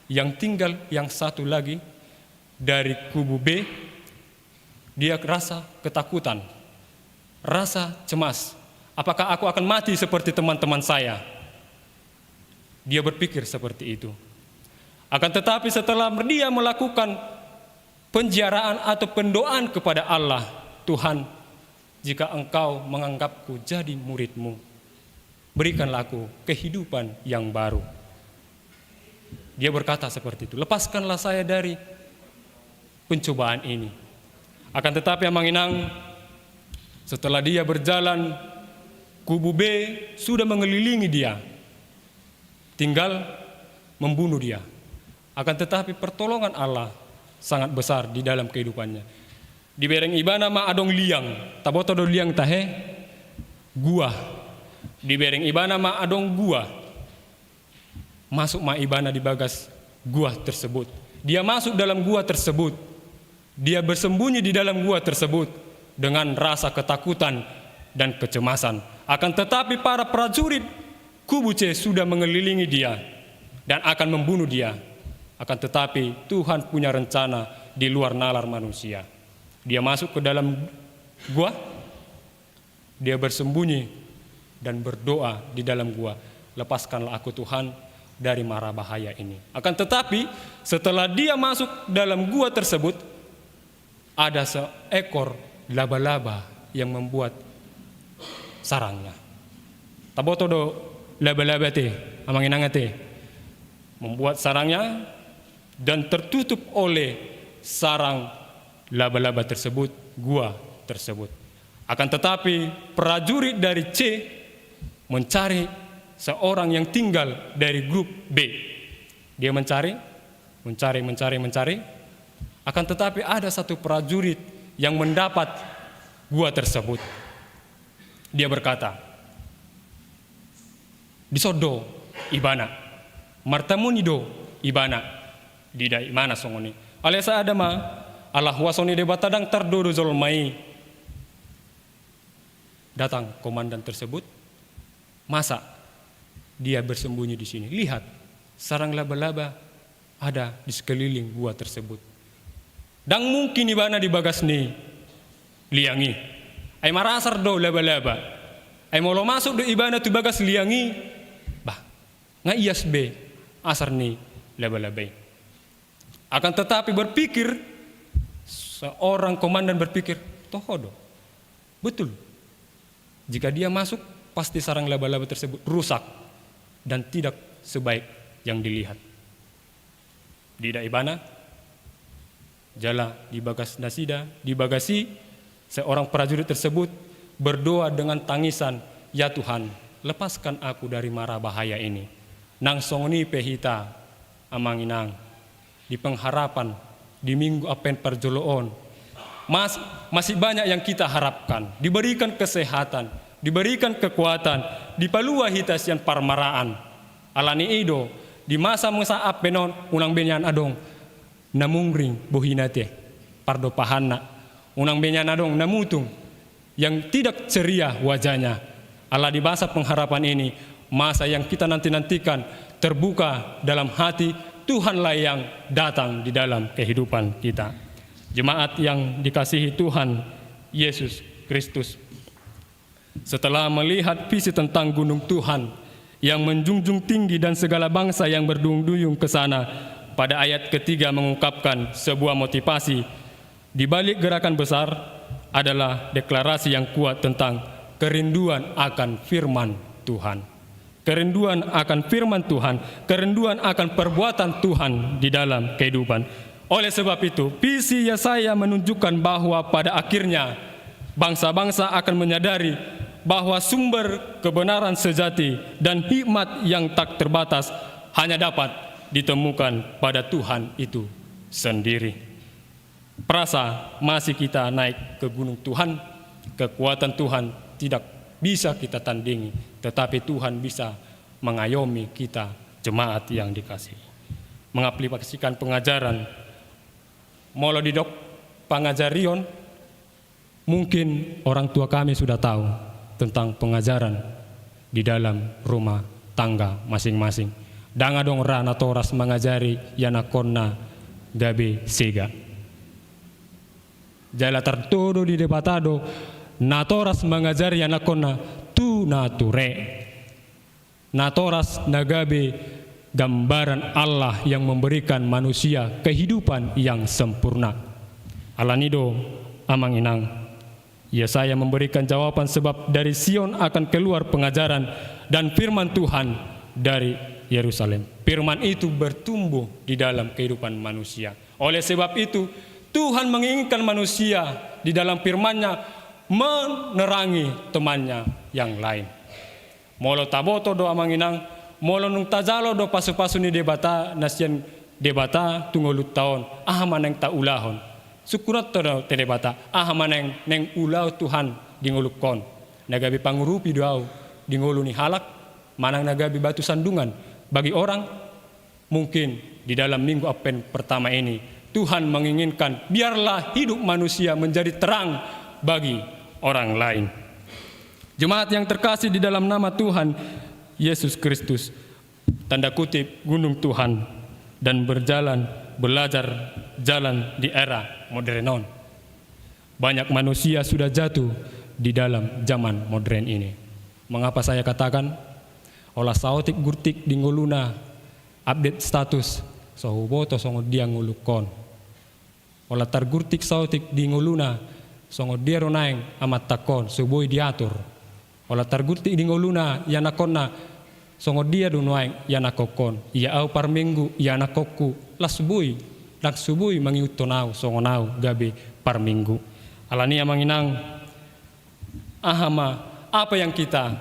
yang tinggal, yang satu lagi dari kubu B, dia rasa ketakutan, rasa cemas. "Apakah aku akan mati seperti teman-teman saya?" Dia berpikir seperti itu. Akan tetapi, setelah dia melakukan penziarahan atau pendoaan kepada Allah, "Tuhan, jika Engkau menganggapku jadi murid-Mu, berikanlah aku kehidupan yang baru." Dia berkata seperti itu, "Lepaskanlah saya dari pencobaan ini." Akan tetapi, amang inang, setelah dia berjalan, kubu B sudah mengelilingi dia, tinggal membunuh dia. Akan tetapi, pertolongan Allah sangat besar di dalam kehidupannya. Dibereng ibana ma adong liang, taboto do liang tahe? Gua. Dibereng ibana ma adong gua. Masuk ma ibana di bagas gua tersebut. Dia masuk dalam gua tersebut. Dia bersembunyi di dalam gua tersebut dengan rasa ketakutan dan kecemasan. Akan tetapi, para prajurit kubu C sudah mengelilingi dia dan akan membunuh dia. Akan tetapi, Tuhan punya rencana di luar nalar manusia. Dia masuk ke dalam gua, dia bersembunyi dan berdoa di dalam gua, "Lepaskanlah aku, Tuhan, dari mara bahaya ini." Akan tetapi, setelah dia masuk dalam gua tersebut, ada seekor laba-laba yang membuat sarangnya. Taboto do laba-laba te, amang inang ate? Membuat sarangnya dan tertutup oleh sarang laba-laba tersebut, gua tersebut. Akan tetapi, prajurit dari C mencari seorang yang tinggal dari grup B. Dia mencari, mencari, mencari, mencari. Akan tetapi, ada satu prajurit yang mendapat gua tersebut. Dia berkata, "Dison do ibana. Martamuni do ibana." Diida ibana songon i. Alai sada ma Ala huaso ni Debata ndang tardodo jolma i. Datang komandan tersebut, masa dia bersembunyi di sini? Lihat, sarang laba-laba ada di sekeliling gua tersebut. Ndang mungkin ibana di bagas ni liang i. Ai marasar do laba-laba. Ai molo masuk do ibana tu bagas liang i, bah, nga ias be asar ni laba-laba i. Akan tetapi berpikir, seorang komandan berpikir, toho do. Betul. Jika dia masuk, pasti sarang laba-laba tersebut rusak dan tidak sebaik yang dilihat. Diida ibana, jala di bagas nasida, di bagas i, seorang prajurit tersebut berdoa dengan tangisan, "Ya Tuhan, lepaskan aku dari mara bahaya ini." Nang songon i pe hita, amang inang, di pengharapan di Minggu Advent parjolo on, mas-, masih banyak yang kita harapkan, diberikan kesehatan, diberikan kekuatan, dipalua hita sian parmaraan. Ala ni i do, di masa-masa Advent on, unang be nian adong na mungring bohina te, pardopahanna, unang be nian adong na mutung, yang tidak ceria wajahnya. Ala di masa pengharapan ini, masa yang kita nanti-nantikan terbuka dalam hati, Tuhanlah yang datang di dalam kehidupan kita. Jemaat yang dikasihi Tuhan Yesus Kristus. Setelah melihat visi tentang gunung Tuhan yang menjunjung tinggi dan segala bangsa yang berduyun-duyun ke sana, pada ayat ketiga mengungkapkan sebuah motivasi di balik gerakan besar adalah deklarasi yang kuat tentang kerinduan akan firman Tuhan. Kerinduan akan firman Tuhan, kerinduan akan perbuatan Tuhan di dalam kehidupan. Oleh sebab itu, visi Yesaya menunjukkan bahwa pada akhirnya bangsa-bangsa akan menyadari bahwa sumber kebenaran sejati dan hikmat yang tak terbatas hanya dapat ditemukan pada Tuhan itu sendiri. Perasa masih kita naik ke gunung Tuhan, kekuatan Tuhan tidak bisa kita tandingi, tetapi Tuhan bisa mengayomi kita, jemaat yang dikasihi. Mengaplikasikan pengajaran, molo didok pangajarion, mungkin orang tua kami sudah tahu tentang pengajaran di dalam rumah tangga masing-masing. Ndang adong ra natoras mangajari ianakkonna gabe sega. Jala tartodo di Debata do natoras mangajari ianakkonna tu na ture. Natoras na gabe gambaran Allah yang memberikan manusia kehidupan yang sempurna. Ala ni i do, amang inang, Yesaya memberikan jawaban sebab dari Sion akan keluar pengajaran dan firman Tuhan dari Yerusalem. Firman itu bertumbuh di dalam kehidupan manusia. Oleh sebab itu, Tuhan menginginkan manusia di dalam firman-Nya menerangi temannya yang lain. Molo taboto do, amang inang, molo nunga tajalo do pasu-pasu ni Debata, na sian Debata tu ngolunta on, aha ma naeng taulahon? Sungkunonta do tu Debata, aha ma naeng, naeng huulahon Tuhan di ngolungkon? Na gabe pangurupi do ahu di ngolu ni halak, manang na gabe batu sandungan bagi orang? Mungkin di dalam Minggu Advent pertama ini, Tuhan menginginkan biarlah hidup manusia menjadi terang bagi orang lain. Jemaat yang terkasih di dalam nama Tuhan Yesus Kristus, tanda kutip gunung Tuhan, dan berjalan, belajar jalan di era modern on. Banyak manusia sudah jatuh di dalam zaman modern ini. Mengapa saya katakan? Olat saotik gurtik di ngoluna, update status, so huboto songon dia ngolungkon. Olat targurtik saotik di ngoluna, songon dia do naeng amantangkon, so boi diatur. Olat targurtik di ngoluna ianakkonna, songon dia do naeng ianakkonkon? Ia ahu parminggu, ianakkonku las boi, ndang so boi mangihuthon ahu songon ahu gabe parminggu. Ala ni i, amang inang, aha ma, apa yang kita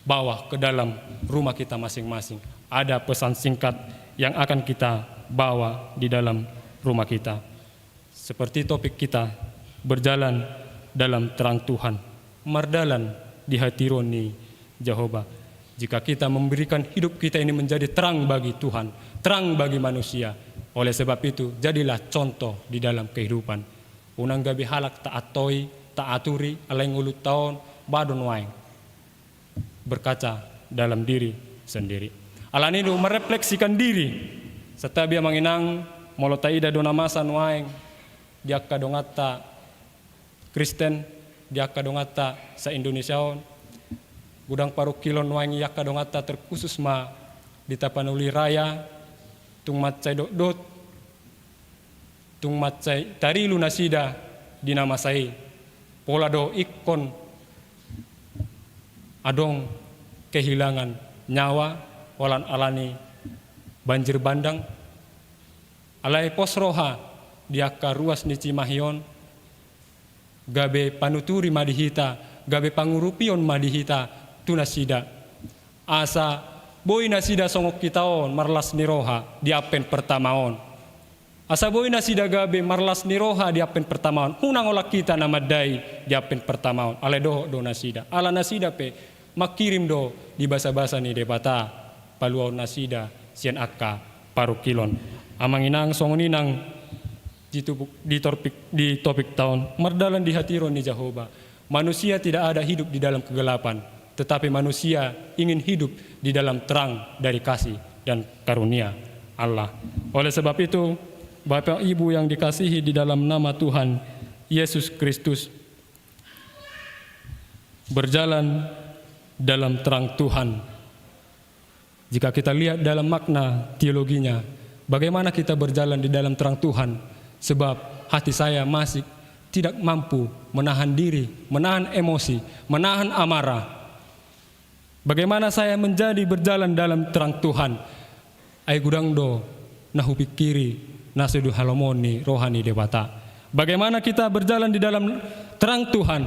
bawa ke dalam rumah kita masing-masing? Ada pesan singkat yang akan kita bawa di dalam rumah kita. Seperti topik kita, berjalan dalam terang Tuhan, mardalan di hatiuron ni Jahowa. Jika kita memberikan hidup kita ini menjadi terang bagi Tuhan, terang bagi manusia, Oleh sebab itu, jadilah contoh di dalam kehidupan. Unang gabe halak ta antoi, ta aturi, alai ngolunta on, ba do nuaeng berkaca dalam diri sendiri. Alani do merefleksikan diri. Santabi amang inang, molo taida do na masa nuaeng di angka donganta Kristen, di angka donganta sa-Indonesia on, godang parungkilon nuaeng di angka donganta terkhusus ma di Tapanuli Raya, tung mansai dotdot, tung mansai tarilu nasida di na masa i. Pola do ingkon adong kehilangan nyawa holan alani banjir bandang. Alai pos roha di angka ruas ni Cimahi on, gabe panuturi ma di hita, gabe pangurupion ma di hita tu nasida. Asa boi nasida songon hita on marlas ni roha di ampen pertama on. Asa boi nasida gabe marlas ni roha di ampen pertama on. Unang holan hita na mandai di ampen pertama on. Alai dohot do nasida. Ala nasida pe mangkirim do di basabasa ni Debata paluaon nasida sian angka parungkilon. Amang inang, songon i nang di topik, di topik, di topikta on, mardalan di hatiuron ni Jahowa. Manusia tidak ada hidup di dalam kegelapan, tetapi manusia ingin hidup di dalam terang dari kasih dan karunia Allah. Oleh sebab itu, Bapak Ibu yang dikasihi di dalam nama Tuhan Yesus Kristus, berjalan dalam terang Tuhan. Jika kita lihat dalam makna teologinya, bagaimana kita berjalan di dalam terang Tuhan? Sebab hati saya masih tidak mampu menahan diri, menahan emosi, menahan amarah. Bagaimana saya menjadi berjalan dalam terang Tuhan? Ai godang do na hupingkiri na so dihalomohon ni roha ni Debata. Bagaimana kita berjalan di dalam terang Tuhan?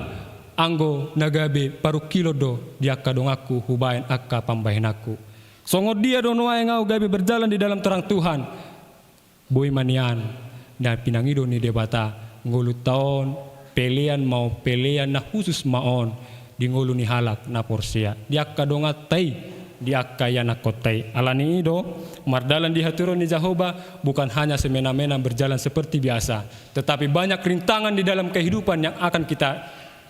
Anggo na gabe parungkilon do di angka donganku hubaen angka pambahenanku. Songon dia do nuaeng ahu gabe berjalan di dalam terang Tuhan? Boi ma nian na pinangido ni Debata, ngolunta on pelean ma on, pelean na khusus ma on di ngolu ni halak na porsea, di angka donganta i, di angka ianakkonta i. Alani i do, mardalan di haturon ni Jahowa bukan hanya semena-mena berjalan seperti biasa, tetapi banyak rintangan di dalam kehidupan yang akan kita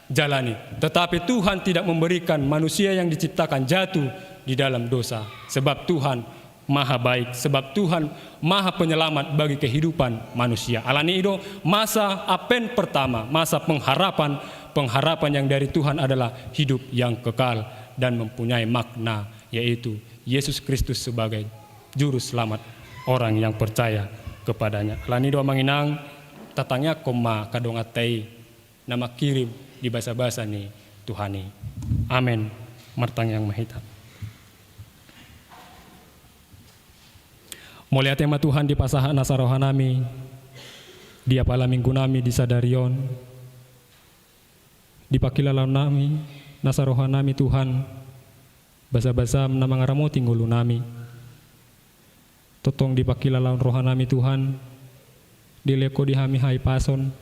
jalani. Tetapi Tuhan tidak memberikan manusia yang diciptakan jatuh di dalam dosa. Sebab Tuhan maha baik, sebab Tuhan maha penyelamat bagi kehidupan manusia. Alani i do, masa Advent pertama, masa pengharapan, pengharapan yang dari Tuhan adalah hidup yang kekal dan mempunyai makna, yaitu Yesus Kristus sebagai juru selamat orang yang percaya kepada-Nya. Alani i do amang inang, tatangiangkon ma angka donganta i na mangkirim di basabasa ni Tuhan i. Amen. Martangiang ma hita. Mauliate ma Tuhan di pasahat nasa rohanami di apala minggunami di sadari on, di pangkilalaonnami nasa rohanami Tuhan, basabasam na mangaramoti ngolunami. Tongtong di pangkilalaon rohanami Tuhan, dilehon Ho di hami hahipason,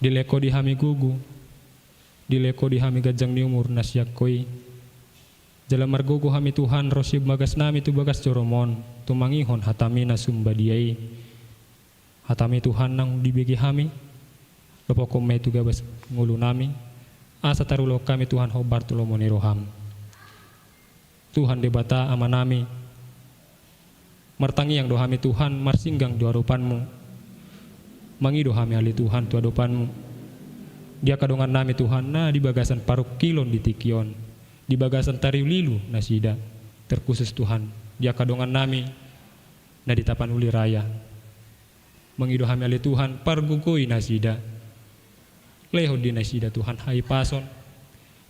dilehon Ho di hami gogo, dilehon Ho di hami ganjang ni umur na sian Ho i. Jala margogo hami Tuhan ro sian bagasnami tu bagas joroM on, tumangihon hataMi na sumbadia i. HataMi Tuhan naung dibege hami, lopokhon ma i tu gabas ngolunami, asa tarulahon hami Tuhan hombar tu lomo ni rohaM. Tuhan Debata Amanami, martangiang do hami Tuhan marsinggang tu adopanMu. Mangido hami ale Tuhan tu adopanMu di angka dongannami Tuhan na di bagasan parungkilon di tingki on, di bagasan tariulilu nasida, terkhusus Tuhan di angka dongannami na di Tapanuli Raya. Mangido hami ale Tuhan, pargogoi nasida. Lehon di nasida Tuhan hahipason.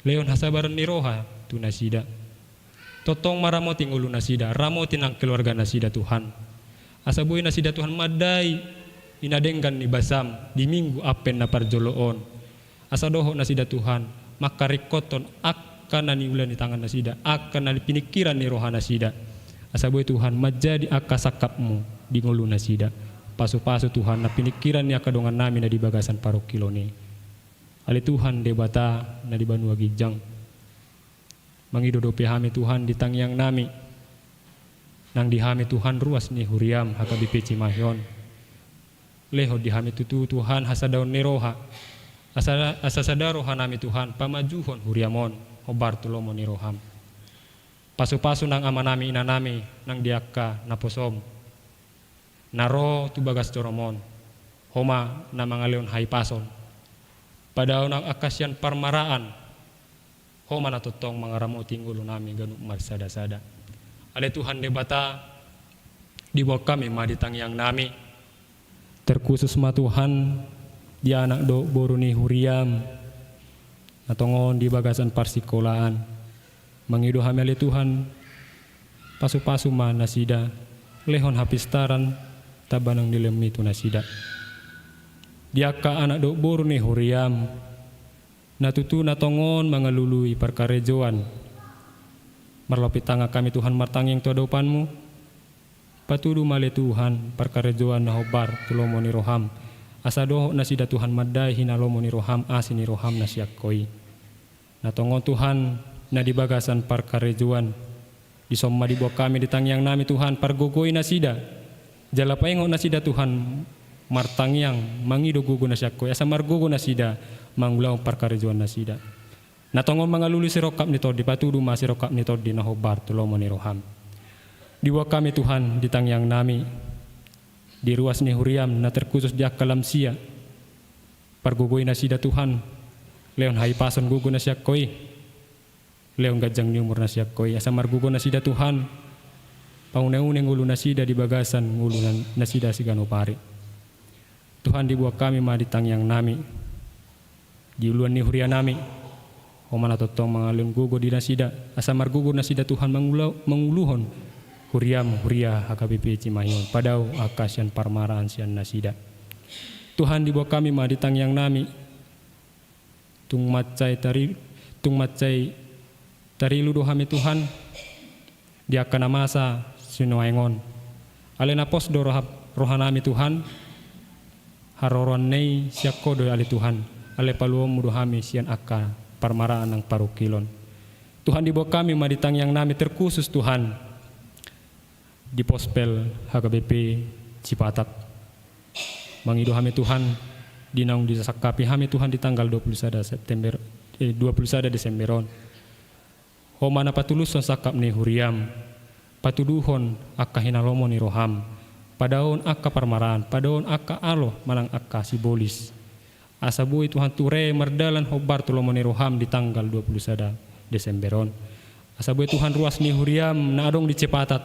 Lehon hasabaran ni roha tu nasida. Tongtong ma ramoti ngolu nasida, ramoti nang keluarga nasida Tuhan. Asa boi nasida Tuhan mandai i na denggan ni basaM di Minggu Advent na parjolo on. Asa dohot nasida Tuhan, mangkaringkothon angka na niula ni tangan nasida, angka na piningkiran ni roha nasida. Asa boi Tuhan manjadi angka sangkapMu di ngolu nasida. Pasupasu Tuhan na piningkiran ni angka dongannami na di bagasan parungkilon i. Ale Tuhan Debata na di banua ginjang. Mangido dope hami Tuhan di tangiangnami. Nang di hami Tuhan ruas ni huriam H K B P Cimahi on. Lehon di hami tutu Tuhan hasadaon ni roha. Asa, asa sada rohanami Tuhan pamajuhon huriam on hombar tu lomo ni roham. Pasupasu nang amanami inanami nang di angka naposom. Na ro tu bagas joroM on. Ho ma na mangalehon hahipason. Padaon nang angka sian parmaraan. Ho ma na tongtong mangaramoti ngolunami ganup marsadasada. Ale Tuhan Debata, diboan hami ma di tangiangnami. Terkhusus ma Tuhan, di anak dohot boru ni huriam. Na tongon di bagasan parsikolaan. Mangido hami ale Tuhan, pasupasu ma nasida, lehon hapistaran, tamba nang dilehonMi tu nasida. Di angka anak dohot boru ni huriam, na tutu na tongon mangalului parkarejoan. Marlopi tangan hami Tuhan martangiang tu adopanMu. Patudu ma ale Tuhan parkarejoan na hombar tu lomo ni roham. Asa dohot nasida Tuhan mandai hinalomo ni roham, asi ni roham na sian Ho i. Na tongon Tuhan, na di bagasan parkarejoan. Dison ma diboan hami di tangiangnami Tuhan, pargogoi nasida. Jala paingot nasida Tuhan martangiang, mangido gogo na sian Ho i, asa margogo nasida, mangulahon parkarejoan nasida. Na tongon mangalului sirongkap ni tondi, patudu ma sirongkap ni tondi na hombar tu lomo ni roham. Diboan hami Tuhan di tangiangnami, di ruas ni huriam na terkhusus di angka lansia. Pargogoi nasida Tuhan, lehon hahipason gogo na sian Ho i, lehon ganjang ni umur na sian Ho i, asa margogo nasida Tuhan, paune-une ngolu nasida di bagasan ngolu na-, nasida siganup ari. Tuhan diboan hami ma di tangiangnami, di uluan ni hurianami, Ho ma na tongtong mangalehon gogo di nasida, asa margogo nasida Tuhan mangula-, manguluhon huriam, huria H K B P Cimahi on, padao angka sian parmaraan sian nasida. Tuhan diboan hami ma di tangiangnami, tung mansai tari-, tung mansai tarilu do hami Tuhan, di angka na masa sinuaeng on. Alai na pos do roha-, rohanami Tuhan, haroroan na i sian Ho do ale Tuhan, alai paluaonMu do hami sian angka parmaraan nang parungkilon. Tuhan diboan hami ma di tangiangnami terkhusus Tuhan, di Pospel H K B P Cipatat. Mangido hami Tuhan, di naung disangkapi hami Tuhan di tanggal dua puluh sada September, eh, dua puluh sada Desember on. Ho ma na patulushon sangkap ni huriam, patuduhon angka hinalomo ni roham, padaon angka parmaraan, padaon angka alo manang angka sibolis. Asa boi Tuhan ture mardalan hombar tu lomo ni roham di tanggal dua puluh sada Desember on. Asa boi Tuhan ruas ni huriam na adong di Cipatat,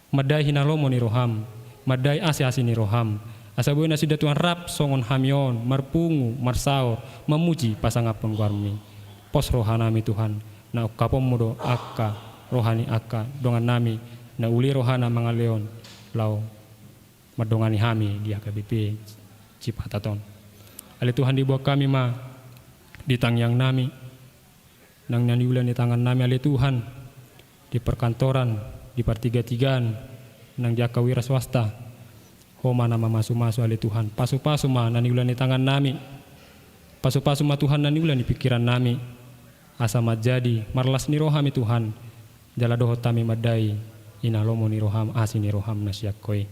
mandai hinalomo ni roham, mandai asi-asi ni roham. Asa boi nasida Tuhan rap songon hami on, marpungu, marsaor, mamuji, pasangaphon goarMi. Pos rohanami Tuhan, na ungkaponMu do angka roha ni angka dongannami, na uli rohana mangalehon laho mandongani hami di H K B P Cipatat on. Ale Tuhan diboan hami ma di tangiangnami, nang na niula ni tangannami ale Tuhan, di perkantoran, di partigatigaan, nang di angka wira swasta, Ho ma na mamasu-masu ale Tuhan, pasu-pasu ma na niula ni tangannami, pasu-pasu ma Tuhan na niula ni pingkirannami, asa manjadi marlas ni roha hami Tuhan, jala dohot hami mandai hinalomo ni roham, asi ni roham na sian Ho i.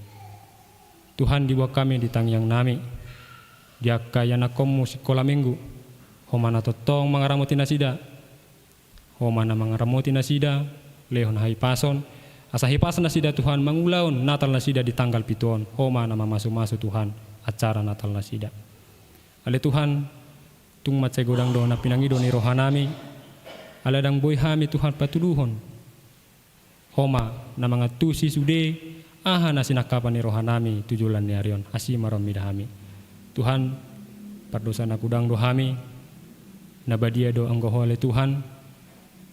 Tuhan diboan hami di tangiangnami, di angka ianakkonMu sikola minggu, Ho ma na tongtong mangaramoti nasida, Ho ma na mangaramoti nasida, lehon hahipason, asa hipas nasida Tuhan mangulahon Natal nasida di tanggal pitu on, Ho ma na mamasu-masu Tuhan acara Natal nasida. Ale Tuhan, tung mansai godang do na pinangido ni rohanami, alai ndang boi hami Tuhan patuduhon. Ho ma na mangantusi sude aha na sinangkapan ni rohanami tu joloan ni ari on, asi ma rohaM mida hami. Tuhan, pardosa na godang do hami, na badia do anggo Ho ale Tuhan,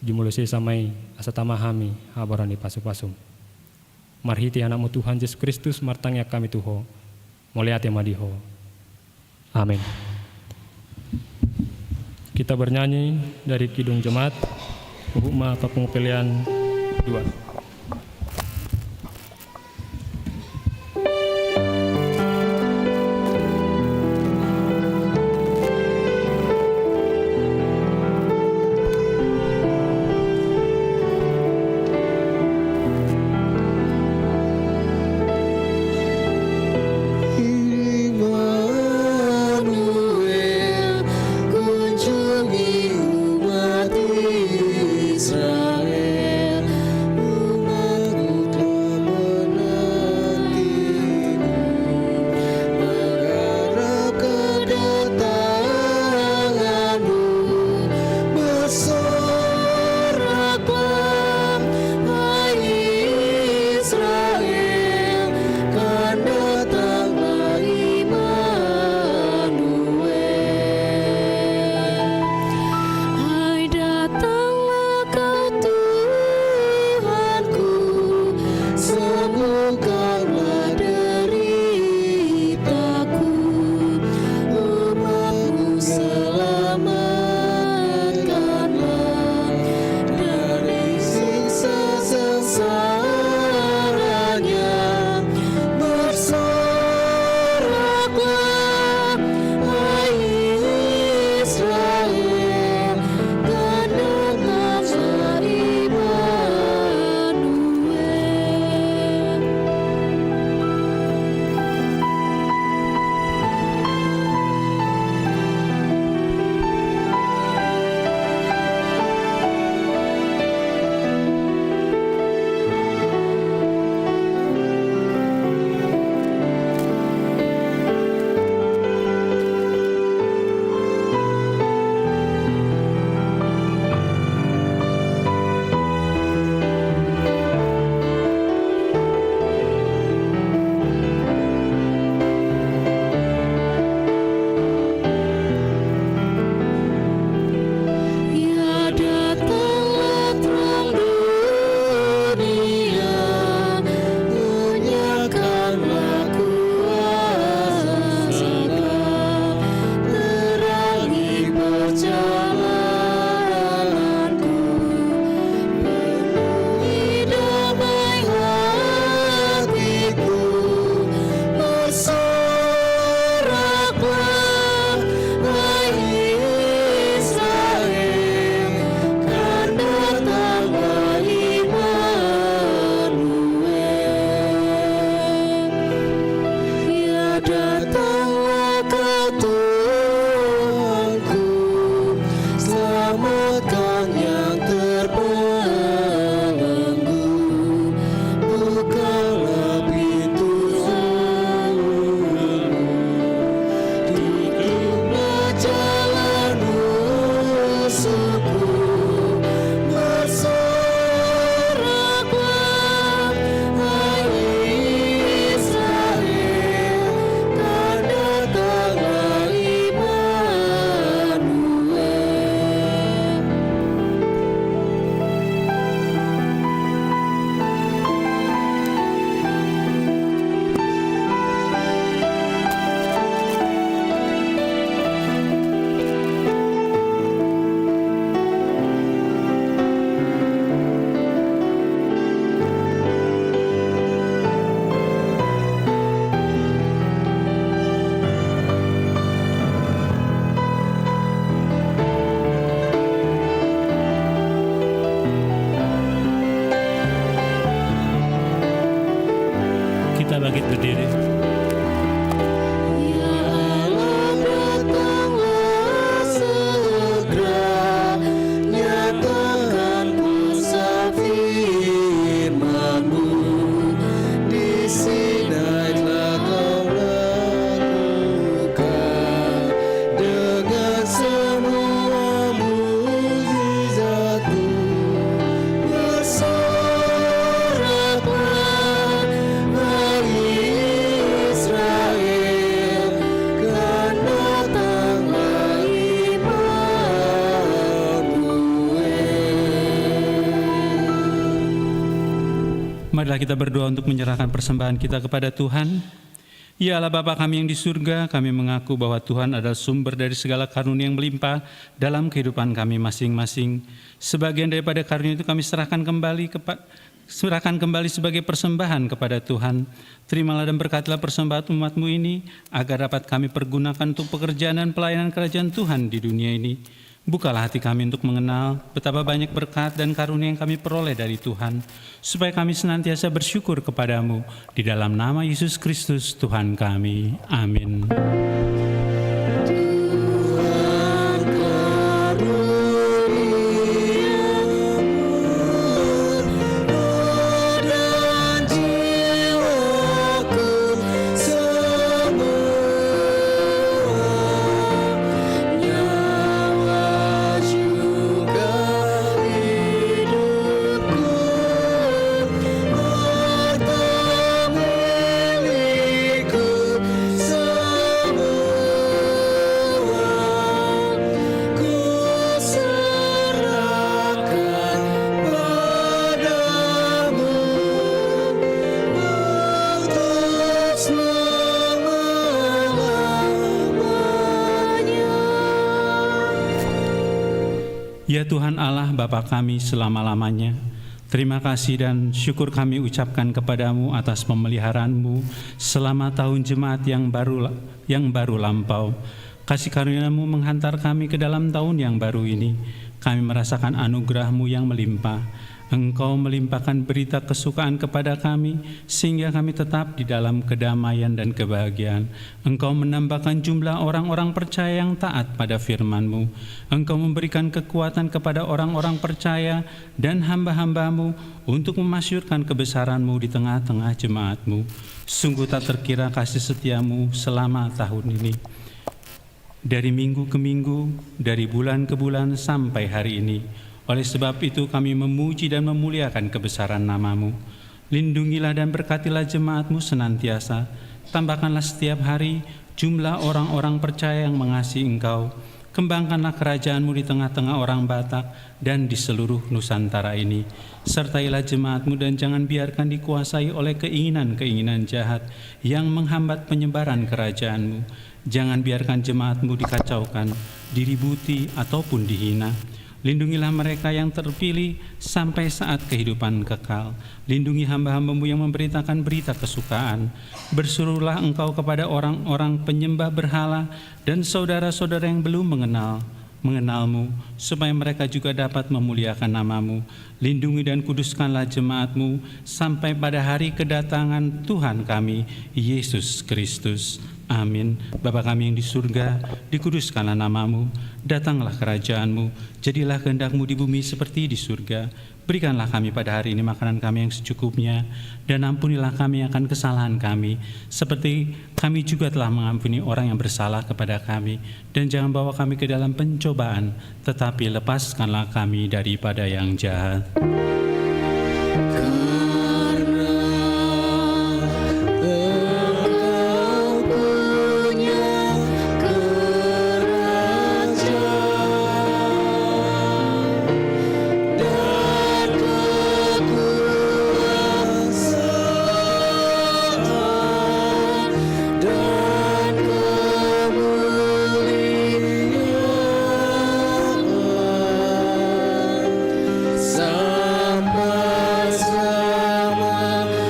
jumolo sesa ma i asa tama hami habaron ni pasu-pasuM. Marhite AnakMu Tuhan Jesus Kristus martangiang hami tu Ho. Mauliate ma di Ho. Amin. Kita bernyanyi dari Kidung Jemaat, huhut ma papungu pelean dua. Marilah kita berdoa untuk menyerahkan persembahan kita kepada Tuhan. Ya Allah Bapa kami yang di surga, kami mengaku bahwa Tuhan adalah sumber dari segala karunia yang melimpah dalam kehidupan kami masing-masing. Sebagian daripada karunia itu kami serahkan kembali kepa-, serahkan kembali sebagai persembahan kepada Tuhan. Terimalah dan berkatilah persembahan umat-Mu ini, agar dapat kami pergunakan untuk pekerjaan dan pelayanan kerajaan Tuhan di dunia ini. Bukalah hati kami untuk mengenal betapa banyak berkat dan karunia yang kami peroleh dari Tuhan, supaya kami senantiasa bersyukur kepada-Mu. Di dalam nama Yesus Kristus, Tuhan kami. Amin. Ya Tuhan Allah, Bapa kami selama-lamanya, terima kasih dan syukur kami ucapkan kepada-Mu atas pemeliharaan-Mu selama tahun jemaat yang baru, yang baru lampau. Kasih karunia-Mu menghantar kami ke dalam tahun yang baru ini. Kami merasakan anugerah-Mu yang melimpah. Engkau melimpahkan berita kesukaan kepada kami, sehingga kami tetap di dalam kedamaian dan kebahagiaan. Engkau menambahkan jumlah orang-orang percaya yang taat pada firman-Mu. Engkau memberikan kekuatan kepada orang-orang percaya dan hamba-hamba-Mu untuk memasyurkan kebesaran-Mu di tengah-tengah jemaat-Mu. Sungguh tak terkira kasih setia-Mu selama tahun ini. Dari minggu ke minggu, dari bulan ke bulan, sampai hari ini. Oleh sebab itu, kami memuji dan memuliakan kebesaran nama-Mu. Lindungilah dan berkatilah jemaat-Mu senantiasa. Tambahkanlah setiap hari jumlah orang-orang percaya yang mengasihi Engkau. Kembangkanlah kerajaan-Mu di tengah-tengah orang Batak dan di seluruh Nusantara ini. Sertailah jemaat-Mu dan jangan biarkan dikuasai oleh keinginan-keinginan jahat yang menghambat penyebaran kerajaan-Mu. Jangan biarkan jemaat-Mu dikacaukan, diributi, ataupun dihina. Lindungilah mereka yang terpilih sampai saat kehidupan kekal. Lindungi hamba-hamba-Mu yang memberitakan berita kesukaan. Berserulah Engkau kepada orang-orang penyembah berhala dan saudara-saudara yang belum mengenal, mengenal-Mu, supaya mereka juga dapat memuliakan nama-Mu. Lindungi dan kuduskanlah jemaat-Mu sampai pada hari kedatangan Tuhan kami, Yesus Kristus. Amin. Bapa kami yang di surga, dikuduskanlah nama-Mu, datanglah kerajaan-Mu, jadilah kehendak-Mu di bumi seperti di surga. Berikanlah kami pada hari ini makanan kami yang secukupnya, dan ampunilah kami akan kesalahan kami, seperti kami juga telah mengampuni orang yang bersalah kepada kami. Dan jangan bawa kami ke dalam pencobaan, tetapi lepaskanlah kami daripada yang jahat. Karena Engkau punya kerajaan dan kekuasaan dan kemuliaan sampai selama-lamanya.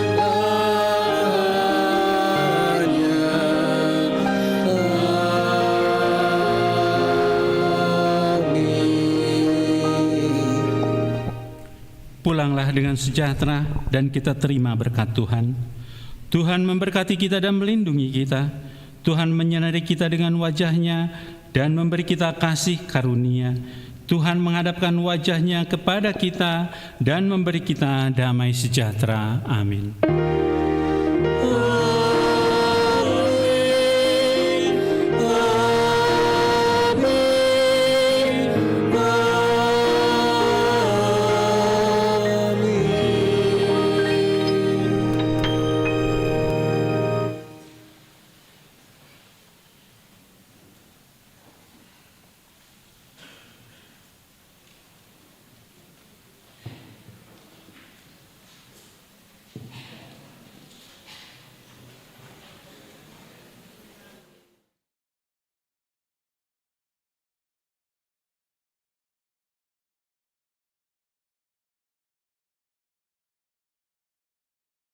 Amin. Pulanglah dengan sejahtera dan kita terima berkat Tuhan. Tuhan memberkati kita dan melindungi kita. Tuhan menyinari kita dengan wajah-Nya dan memberi kita kasih karunia. Tuhan menghadapkan wajah-Nya kepada kita dan memberi kita damai sejahtera. Amin.